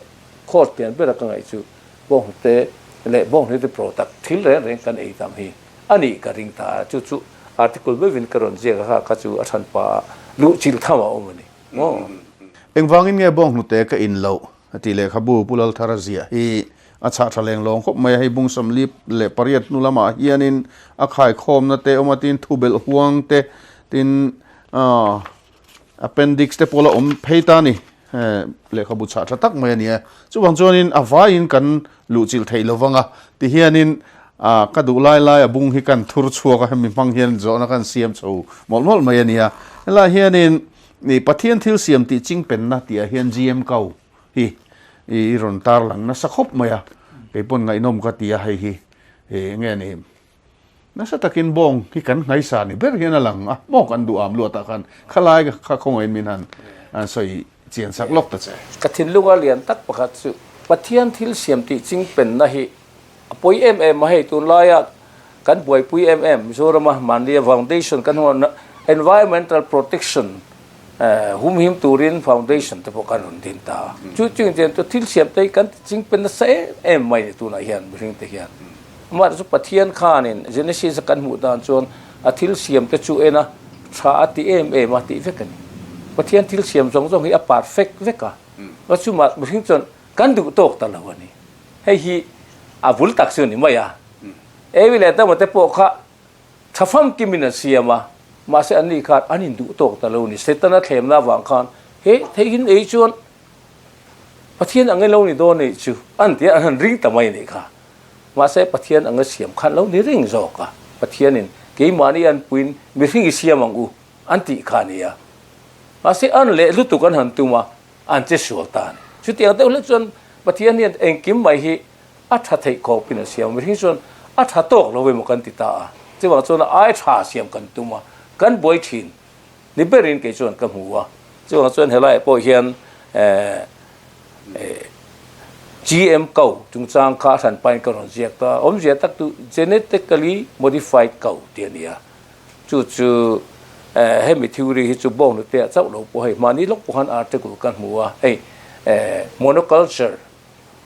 B: cause pian bera ka ngaih chu bawnghnute leh bawnghnute product thil reng reng kan ei tam hi a nih ka ring ta a, chu chu article meuhin ka rawn ziak a kha kha chu a than pa luh chilh tham a awm a ni maw.
A: Engvangin nge bawnghnute ka in loh a tih lehkhabu Pu Lalthara ziah hi a chhah tha leng lawng khawp mai a, hei bung 48 hnu lamah hianin a khaikhawmna te awm a tin thubelh huang te tin appendix te pawh la awm phei ta a ni. Lehkhabu chhah tha tak mai a ni a, chuvang chuanin a vaiin kan luhchilh theih lo vang a, tihianin ka duh lai lai a bung hi kan thur chhuak a, hemi hmang hian zawhna kan siam chho mawlh mawlh mai a ni a. Helaiah hianin Pathian thil siam tih chingpenna tihah hian GM Kau hi i rawn tarlang nasa khawp mai a, kei pawn ngaihnawm ka ti a, hei hi enge ni Nasa takin bawng hi kan nghaisa ni ber hian a lang a, maw kan duh am luatah khan khalai kha khawngaih min han an sawi chian sak lawk ta che.
B: Ka thinlunga lian tak pakhat chu Pathian thil siam tih chingpenna hi a pawi em em a, hei tunlaia kan buaipui em em Mizorama Manlia Foundation kan huan Environmental Protection humhim turin foundation te pawh kan rawn din ta a, chu chu engtiang chu thil siam te hi kan ti chingpen nasa em em mai ni tunah hian mihring te hian. Amah chu Pathian khanin Genesis a kan hmuh dan chuan a thil siam te chu en a, tha a ti em em a tih vek a ni. Pathian thil siam zawng zawng hi a perfect vek a, a chumah mihring chuan kan duh tawk ta lo a ni. Hei hi a bul tak chu a ni mai a. Evi leh Adama te pawh kha tha famkimin an siam a, mahse anni khan an induh tawk ta lo a ni. Setana thlemna avang khan he theihin ei chuan Pathian ang ilo ni dawn anih chu an ti a, an han ring ta mai anih kha. Mahse Pathian anga siam khan lo ni reng zawk a, Pathianin keimahni an puiin mihring i siam ang u an tih kha a ni a. Mahse an leh lutuk an han tum a, an che sual ta a ni. Chutiang deuh hlek chuan Pathian hian engkim mai hi a tha theih khawpin a siam a, mihring chuan a tha tawk lo emaw kan ti ta a, chuvang chuan a ai tha siam kan tum a, kan buai thin. Ni berin kei chuan ka hmu a, chuvang chuan helaiah pawh hian GM cow chungchang kha a hran pain ka rawn ziak ta, awmzia tak chu genetically modified cow tih a ni a. Chu chu hemi theory hi chu bawng nute ah chauh lo pawh hei mahni lawk pawh khan article ka hmu a, hei monoculture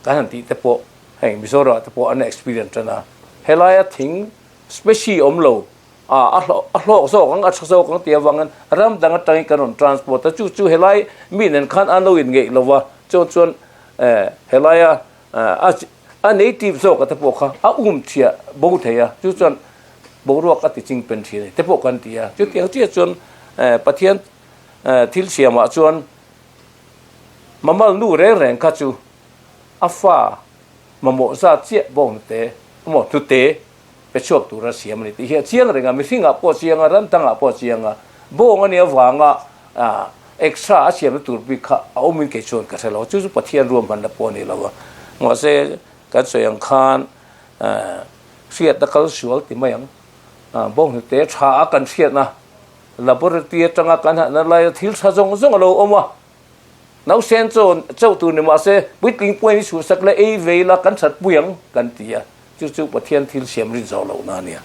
B: kan han tih te pawh hei Mizoram ah te pawh an experience tan a, helaia thing species awm lo a a hlawk zawk ang a tha zawk ang tih avangin ram dang atangin kan rawn transport a, chu chu helai mi nen khan an lo inngeih lo va, chuan chuan helaia a native zawk te pawh kha a um chhiah bo thei a, chu chuan boruak a ti ching pen thin a ni te pawh kan ti a, chutiang chiah chuan Pathian thil siamah chuan mamal nu reng reng kha chu a fa mamawh zat chiah bawng hnute emaw hnute pe chhuak tura siam a ni tih hi a chiang reng a, mihringah pawh a chiang a, ram dangah pawh a chiang a, bawng a nih avanga extra a siamna tur bik kha a awmin kei chuan ka hre lo, chu chu Pathian ruahmanna pawh a ni lo a, mahse kan sawi ang khan hriatna kal sual ti mai ang, bawng hnute tha a kan hriatna laboratory atanga kan hahna laia thil tha zawng zawng a lo awm a, Nausen chaw chauh tur ni mahse puitling pawhin i chhuhsak la ei ve ila kan that pui ang kan ti a, chu chu Pathian thil siam rin zawh lohna a nia.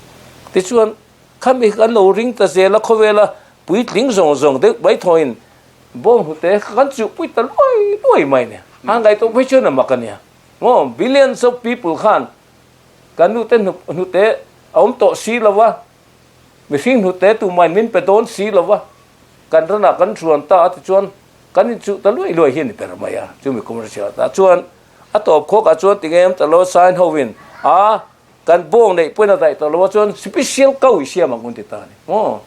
B: Tichuan, khami kan lo ring ta zel a, khawvela puitling zawng zawng deuh mai thawhin bawng hnute kha kan chuh pui ta luai luai mai nia. A ngaihtuah phei chuan a mak a nia. Maw billions of people khan kan nute hnute a awm tawh si lo va, mihring hnute tumahin min pe dawn si lo va, Kan ranah kan hruan ta a tichuan kan inchuh ta luai luai hi a ni ber mai a, chumi commercial ah chuan a tawp khawk ah chuan tinge ta lo sign ho in a kan bawng neih pawhin a daih tawh lo a chuan special kau i siam ang un ti ta a ni maw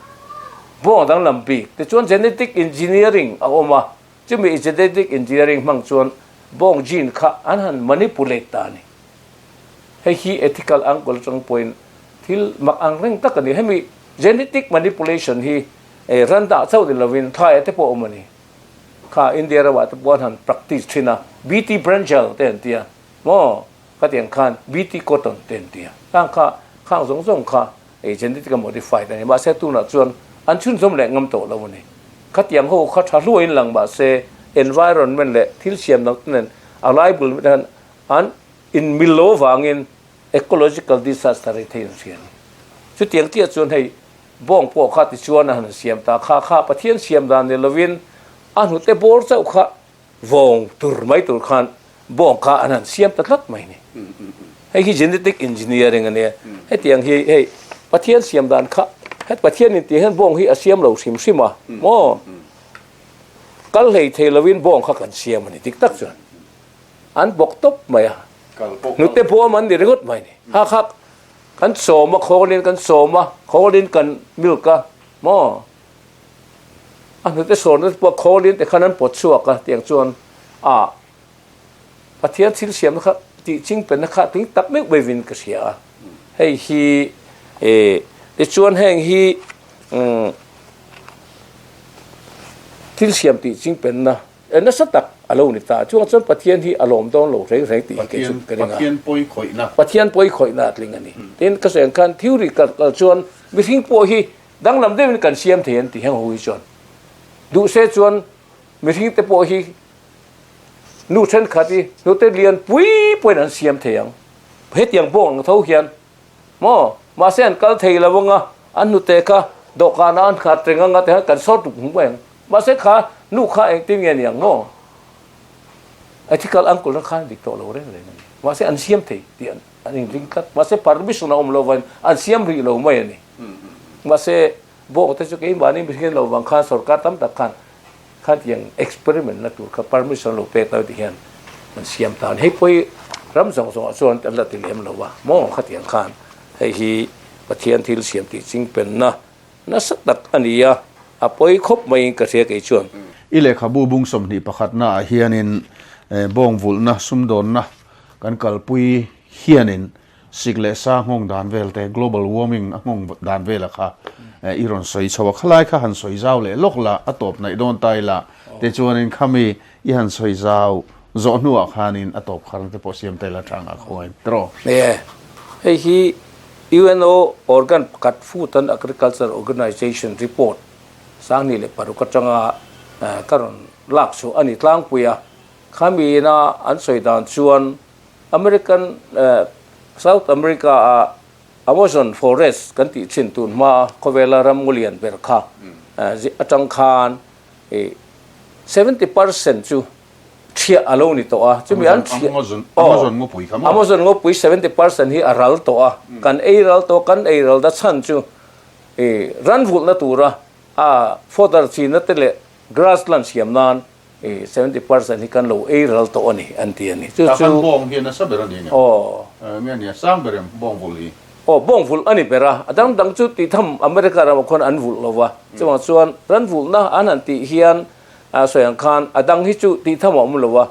B: bawng danglam bik tichuan genetic engineering a awm a chumi genetic engineering hmang chuan bawng gene kha an han manipulate ta a ni hei hi ethical angle atang pawhin thil mak ang reng tak a ni hemi genetic manipulation hi Ei ran dah chauh ni lovin thlai te pawh a awm a ni. Kha India ramah te pawh an han practice thin a, BT brinjal te an ti a, maw khatiang khan BT cotton te an ti a, khang kha khang zawng zawng kha ei genetic a modified a ni. Mahse tunah chuan an chhunzawm leh ngam tawh lo a ni. Khatiang ho kha tha hluain lang mahse environment leh thil siam dang te nen a lai bul hian an inmil lo avangin ecological disaster hi thei an hria a ni. Chutiang chiah chuan hei Bawng pawh kha tichuan a han siam ta kha kha Pathian siam dan ni lovin a hnute bawr chauh kha vawng tur mai tur khan bawng kha an han siam ta tlat mai ni. Hei hi genetic engineering a nia. Hetiang hi hei Pathian siam dan kha het Pathian in tih hian bawng hi a siam lo hrim hrim a maw? Kal hlei thei lovin bawng kha kan siam a ni dik tak chuan an bawk tawp mai a. Hnute bawm an ni ringawt mai ni. Ha kha Kan sawm a, khawlin kan sawm a, khawlin kan milk a, maw? A hnute sawnna te pawh khawlin te khan an pawt chhuak a, tiang chuan a Pathian thil siamna kha tih chingpenna kha tling tak meuh meuhin ka hria a. Hei hi e tichuan heng hi thil siam tih chingpenna E nasa tak a lo ni ta. Chuvang chuan Pathian hi a lawm dawn lo reng reng tih hi kei chu ka ring a.
A: Pathian pawi khawihna.
B: Pathian pawi khawihna a tling a ni. Tin, ka sawi ang khan theory kal kal chuan mihring pawh hi danglam deuhin kan siam thei an ti heng ho hi chuan. Duh se chuan mihring te pawh hi nu thenkhat hi hnute lian pui pawhin an siam thei ang. Hetiang bawng ang tho hian maw? Mahse an kal thei lo anga an hnute kha dawhkanah an khat reng anga tihian kan sawr tuk hmu mai ang. Mahse kha nu kha engtin nge niang maw? Ethical uncle na khan dik tawh lo reng reng a ni. Mahse an siam thei tih an an inring tlat. Mahse permission a awm lo vain an siam rih lo mai a ni. Mahse bawk te chu keimahni mihring lo vang khan sorkar tam tak khan khatiang experiment na tur kha permission lo pek lo ti hian an siam ta a ni. Hei pawh hi ram zawng zawngah chuan an la ti lem lo a maw khatiang khan hei hi Pathian thil siam tih chingpenna Nasa tak a ni a, a pawi khawp maiin ka hria kei chuan.
A: I lehkhabu bung 21 ah hianin bawng vulhna sumdawnna kan kalpui hianin sik leh sa nghawng dan vel te, global warming a nghawng dan vela kha i rawn sawi chho a, khalai kha han sawi zau leh lawk la, a tawp naih dawn ta ila te chuanin khami i han sawi zau zawh hnuah khanin a tawp kharna te pawh siam ta ila tha ngah khawngain tiraw?
B: Nia, hei hi UNO organ pakhat Food and Agriculture Organization report 2006 atanga ka rawn lak chhuah a ni tlangpui a. Khami ina an sawi dan chuan American South America ah Amazon forest kan tih thin tun hma khawvela ram ngulian ber kha atang khan 70% chu thiah a lo ni tawh a, chumi an thiah
A: Amazon ngawpui kha maw?
B: Amazon ngawpui 70% hi a ral tawh a, kan ei ral tawh a, kan ei ral da chhan chu ran vulhna tura a fodder chinna te leh grassland siam nan 70% hi kan lo ei ral tawh a ni an ti a ni. Chu
A: chu. Kan bawng hi nasa ber a ni nge?
B: Aw.
A: Nge nia sang ber em bawng vulh hi?
B: Aw, bawng vulh a ni ber a, a dang dang chu tih tham America ramah khuan an vulh lo va, chuvang chuan ran vulhna an han tih hian a sawi ang khan a dang hi chu tih tham a awm lo a,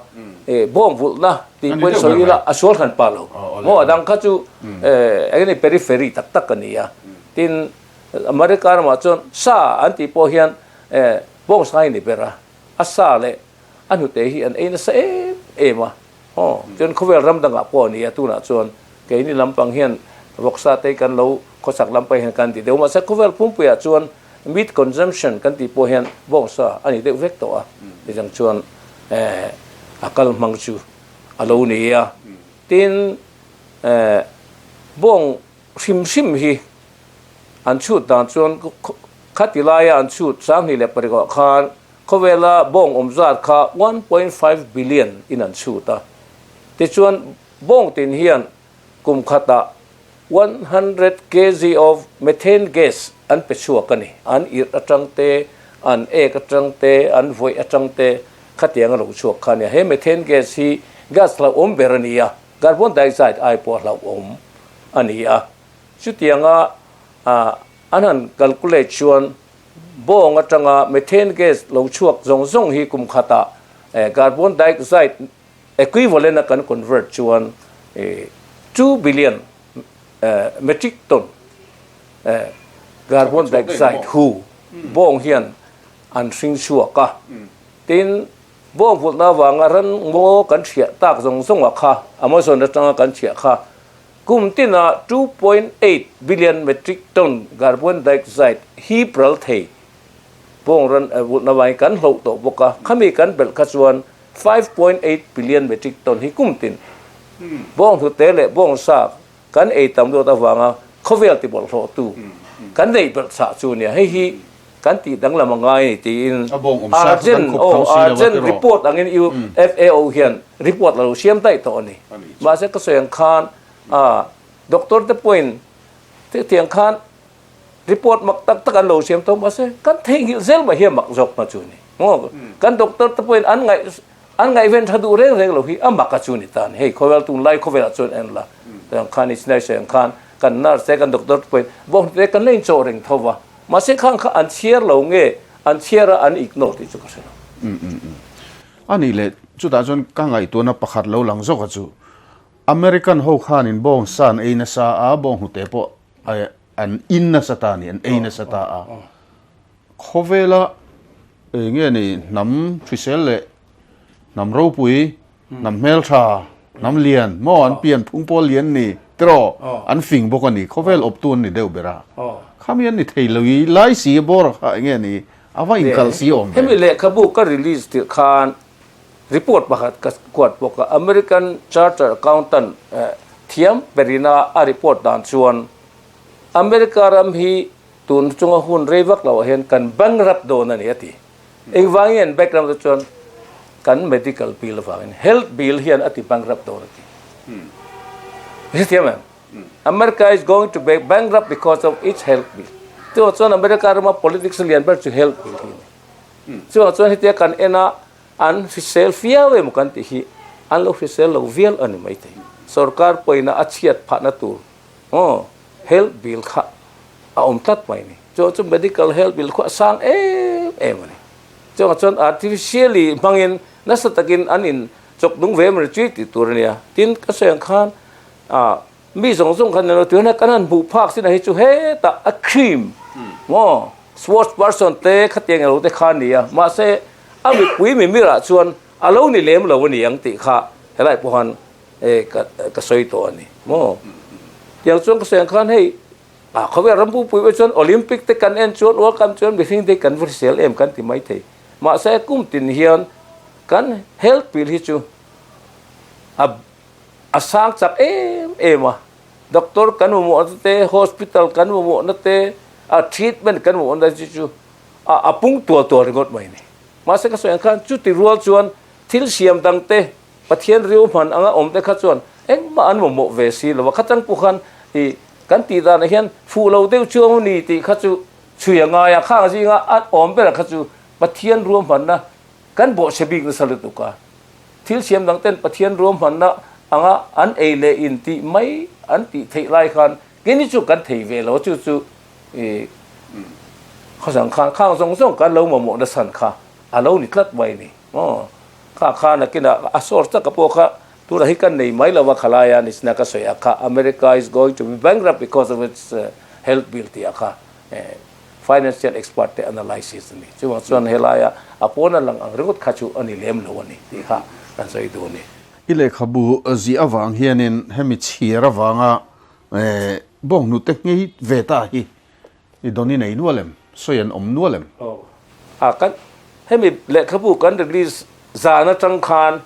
B: bawng vulhna tih pawhin sawi ila a sual hran pah lo. Maw a dang kha chu eng nge periphery tak tak a ni a, tin America ramah chuan sa an tih pawh hian bawng sai a ni ber a, a sa leh a hnute hi an ei nasa em em a, aw chuan khawvel ram dangah pawh a ni a, tunah chuan keini lampang hian vawksa te kan lo khawchhak lampang hian kan ti deuh mahse khawvel pumpuiah chuan meat consumption kan tih pawh hian bawngsa a ni deuh vek tawh a, tichang chuan eh a kal hmang chu a lo ni a, tin eh bawng hrim hrim hi an chhut dan chuan khati laia an chhut 2006 ah khan khawvela bawng awm zat kha 1.5 billion in an chhut a, tichuan bawng tin hian kum khatah 100 kg of methane gas an pe chhuak a ni. An irh atang te, an ek atang te, an vawih atang te khatiang a lo chhuak kha a nia. He methane gas hi gas hlauhawm ber a ni a, carbon dioxide ai pawh a hlauhawm a ni a. Chutianga an han calculate chuan bawng atanga methane gas lo chhuak zawng zawng hi kum khatah carbon dioxide equivalent a kan convert chuan 2 billion metric ton carbon dioxide hu bawng hian an hring chhuak a. Tin, bawng vulhna avanga ran ngaw kan thiah tak zawng zawng ah kha Amazon atanga kan thiah kha kum tina 2.8 billion metric ton carbon dioxide hip ral thei bawng ran vulhna vangin kan hloh tawh bawk a, khami kan belh kha chuan 5.8 billion metric ton hi kum tin bawng hnute leh bawng sa kan ei tam luat avanga khawvel ti bawlhhlawh tu kan neih belh chah chu nia. Hei hi kan tih danglam a ngai a ni tiin urgent aw urgent report angin FAO hian report a lo siam daih tawh a ni. Mahse ka sawi ang khan doctor te pawhin tiang khan report mak tak tak an lo siam tawh mahse kan theihnghilh zel mai hi a mak zawk na chu a ni. Maw kan doctor te pawhin an ngaih an ngaihven tha duh reng reng lo hi a mak a chu a ni ta a ni. Hei khawvel tunlai khawvelah chuan en la tiang khan i chinai sawi ang khan kan nurse te kan doctor te pawhin bawnghnute kan la inchawh reng tho va mahse khang kha an chhiar lo nge an chhiar a an ignore tih chu ka hre lo.
A: A nih leh chutah chuan ka ngaihtuahna pakhat lo lang zawk a chu American ho khanin bawngsa an ei nasa a bawnghnute pawh an in nasa ta a ni, an ei nasa ta a. Khawvela eng nge ni hnam hrisel leh hnam ropui, hnam hmeltha, hnam lian maw an pian phung pawl lian ni tiraw an fing bawk a ni, khawvel awptu an ni deuh ber a. Khami an ni thei lo i lai si bawr kha eng nge ni a va inkal si awm ve.
B: Hemi lehkhabu ka release tirh khan Report pakhat ka kuat bawk a, American Charter Accountant thiam berina a report dan chuan America ram hi tun chunga hun rei vak loah hian kan bankrupt dawn a ni a ti. Engvangin an bankrupt te chuan kan medical bill avangin health bill hian a ti bankrupt dawn a ti. I hrethiam em? America is going to be bankrupt because of its health bill. Chuvang chuan America rama politics lian ber chu health bill hi a ni. Chuvang chuan hetia kan en a, an hrisel fiau emaw kan tih hi an lo hrisel lo vial a ni maithei. Sorkar pawina a chhiat phahna tur aw health bill kha a awm tlat mai a ni. Chuvang chu medical health bill khu a sang em em a ni. Chuvang chuan artificially hmangin nasa takin an in chawk nung ve emaw chi tih tur a nia. Tin, ka sawi ang khan ah Mi zawng zawng khan ilo tuna kan han hmuh phak sin a hi chu hetah a cream maw sports person te khatiang ilo te kha ania mahse a mipui mimirah chuan a lo ni lem lo a ni ang tih kha helai pawh khan e ka ka sawi tawh a ni maw tiang chuan ka sawi ang khan hei a khawvel ram pupui pawh chuan Olympic te kan en chuan World Cup chuan mihring te kan va hrisel em kan ti maithei mahse kum tin hian kan health bill hi chu a A sang chak em em a, Doctor kan mamawhna te, hospital kan mamawhna te, a treatment kan mamawhna te chu a a pung tual tual ringawt mai a ni. Mahse ka sawi ang khan chuti rual chuan thil siam dang te, Pathian riu hman anga awm te kha chuan engmah an mamawh ve si lo a. Khatang pawh khan i kan tih danah hian fuh lo deuh chuang a ni tih kha chu chhui a ngai a. Khang zinga a awm berah kha chu Pathian ruahmanna kan bawhchhe bik nasa lutuk a. Thil siam dang ten Pathian ruahmanna anga an ei leh in tih mai an tih theih lai khan keini chu kan thei ve lo a, chu chu i khawsang khan khang zawng zawng kan lo mamawh nasan kha a lo ni tlat mai a ni. Aw, kha kha nakinah a source taka pawh kha tunah hi kan nei mai lo a khalaia nisina ka sawi a kha America is going to be bankrupt because of its health bill tih a kha financial expert te analysis a ni. Chuvang chuan helaia a pawna lang ang ringawt kha chu a ni lem lo a ni tih kha kan sawi duh a ni.
A: I lehkhabu ziah avang hianin hemi chhiar avanga bawnghnute nghei ve ta hi I dawn i nei nual em? Sawi an awm nual em?
B: Aw. A kan hemi lehkhabu kan release zan atang khan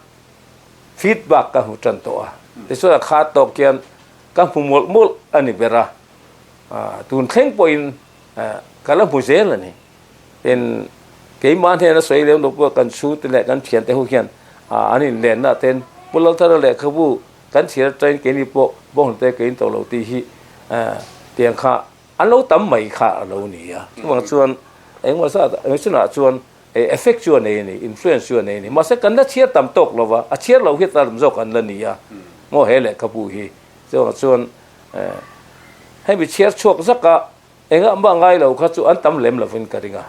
B: feedback ka hmu tan tawh a. Tichuan a khat tawk hian ka hmu mawlh mawlh a ni ber a. Tun thleng pawhin ka la hmu zel a ni. Tin, keimah hnena sawi lem lo pawh kan chhungte leh kan thiante ho hian an inlenna ah ten Pu Lalthara lehkhabu kan chhiar atangin keini pawh bawnghnute ka in tawh lo tih hi tiang kha An lo tam mai kha a lo ni a. Chuvang chuan engemaw zat eng chinah chuan effect chu a nei a ni, influence chu a nei a ni. Mahse kan la chhiar tam tawk lo va, a chhiar loh hi tam zawk an la ni a maw he lehkhabu hi. Chuvang chuan hemi chhiar chhuak zaka engah mah ngai lo kha chu an tam lem lovin ka ring a.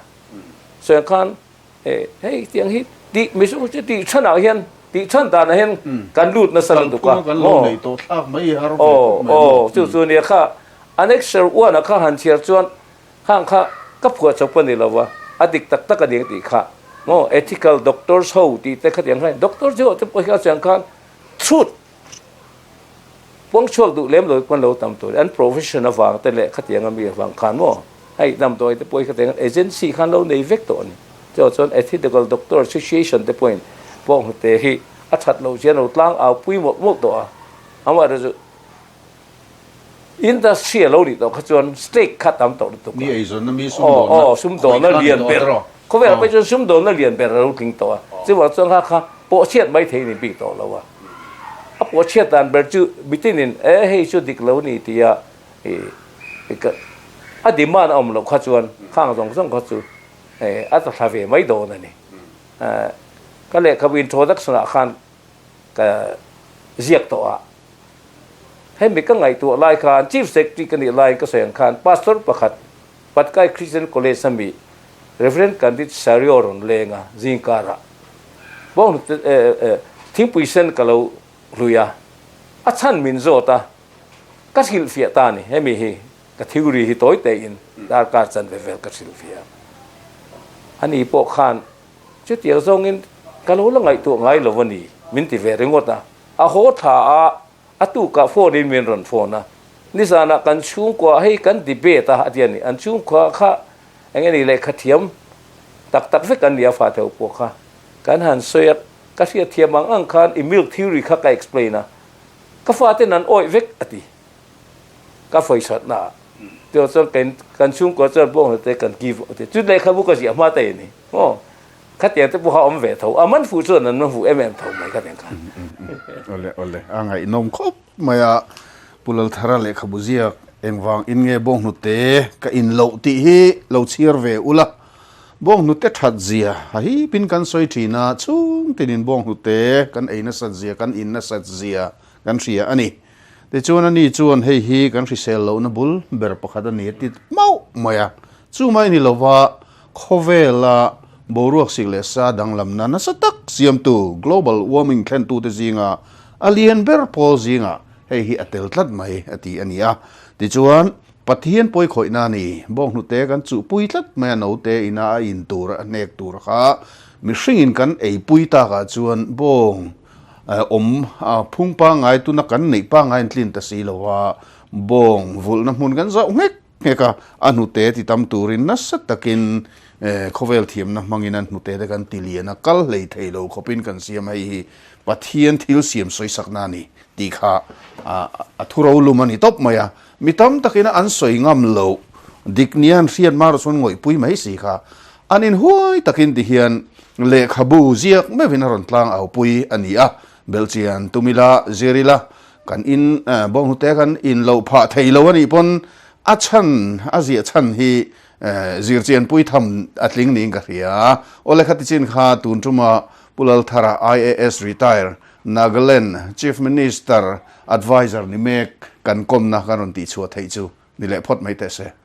B: Sawi ang khan Hei tiang hi tih mihring chu tih thanah hian tih than danah hian kan lut nasa lutuk a.
A: Kan lo nei tawh thlak mai har ve khawp mai
B: maw. Chu chu nia kha annexure one ah kha han chhiar chuan khang kha ka phuah chawp a ni lo va, a dik tak tak a ni ang tih kha maw ethical doctors ho tih te khatiang khan doctors ho te pawh hi a chiang khan truth Puang chhuak duh lem lo pawn lo tam tur an profession avang te leh khatiang ami avang khan maw hei damdawi te pawh hi khatiang agency khan lo nei vek tawh a ni. Chuvang chuan Ethical Doctor Association te pawhin pawnghnute hi a that loh chian lo tlang au pui mawlh mawlh tawh a, amaherawhchu chu industry a lo nih tawh kha chuan stake kha tam tawh lutuk a.
A: Mi eizawnna mi sumdawnna
B: Aw sumdawnna lian ber khawvel pawh chuan sumdawnna lian ber a lo tling tawh a, chuvang chuan kha kha pawhchhiat mai thei ni bik tawh lo a. A pawhchhiat dan ber chu mitinin e hei chu dik lo ni tia i a demand a awm loh kha chuan khang zawng zawng kha chu a tla thla ve mai dawn a ni. Ka lehkhabu introduction ah khan ka ziak tawh a, hemi ka ngaihtuah lai khan Chief Secretary ka nih laiin ka sawi ang khan Pastor pakhat Patkai Christian College ami Rev. Candid Sario rawn leng a, zingkarah bawng thingpui sen ka lo hlui a, a chhan min zawt a, ka hrilhfiah ta a ni, hemi hi ka theory hi tawi tein darkar chanve vel ka hrilhfiah a, ani pawh khan chutiang zawngin ka lo la ngaihtuah ngai lo a ni min ti ve ringawt a, a haw thla a, A tukah phone in min rawn phone a, nizanah kan chhungkua hei kan debate a a ti a ni, an chhungkua kha eng nge ni lehkha thiam tak tak vek an ni a fate ho pawh kha kan han sawi a, ka hriat thiam ang ang khan i milk theory kha ka explain a, ka faten an awih vek a ti, ka fawisatna ah tihawh chuan kan kan chhungkua chuan bawnghnute kan give a ti, chu lehkhabu ka ziah hma ta i ni maw. Khatiang te pawha awm ve tho, a man fuh chuan an man fuh em em tho mai khatiang khan.
A: Awle awle, a ngaihnawm khawp mai a, Pu Lalthara lehkhabu ziak engvang in nge bawnghnute ka in loh tih hi lo chhiar ve ula, bawnghnute that zia ha hipin kan sawi thin a, chhung tinin bawnghnute kan ei nasat zia, kan in nasat zia kan hria a ni. Tichuan ani chuan hei hi kan hrisel lohna bul ber pakhat a ni a ti mauh mai a, chu mai ni lova Khawvela boruak sik leh sa danglamna nasa tak siamtu global warming thlentute zinga a lian ber pawl zingah hei hi a tel tlat mai a ti a ni a. Tichuan, Pathian pawi khawihna a ni. Bawnghnute kan chuhpui tlat mai a, note ina a in tur a hnek tur kha mihringin kan eipui takah chuan bawng awm phung pangngai tuna kan neih pangngai an tlin ta si lo a, bawng vulhna hmun kan zauh nghek. nghek a, a hnute ti tam turin nasa takin khawvel thiamna hmangin an hnute te kan ti lian a, kal hlei thei lo khawpin kan siam hei hi Pathian thil siam sawisakna a ni tih kha a thu rolum a ni tawp mai a, mi tam takin an sawi ngam loh dik nia an hriat mar chuan ngawihpui mai si kha an inhuai takin ti hian lehkhabu ziak meuhin a rawn tlang aupui a ni a, belhchian tum ila zir ila kan in bawnghnute kan in loh phah thei lo a nih pawn a chhan a ziah chhan hi zirchianpui tham a tling niin ka hria. Aw lehkha tichin kha tun tuma Pu Lalthara IAS retire Nagaland Chief Minister Adviser ni mek kan kawmna kan rawn tihchhuah theih chu ni leh phawt mai teh se.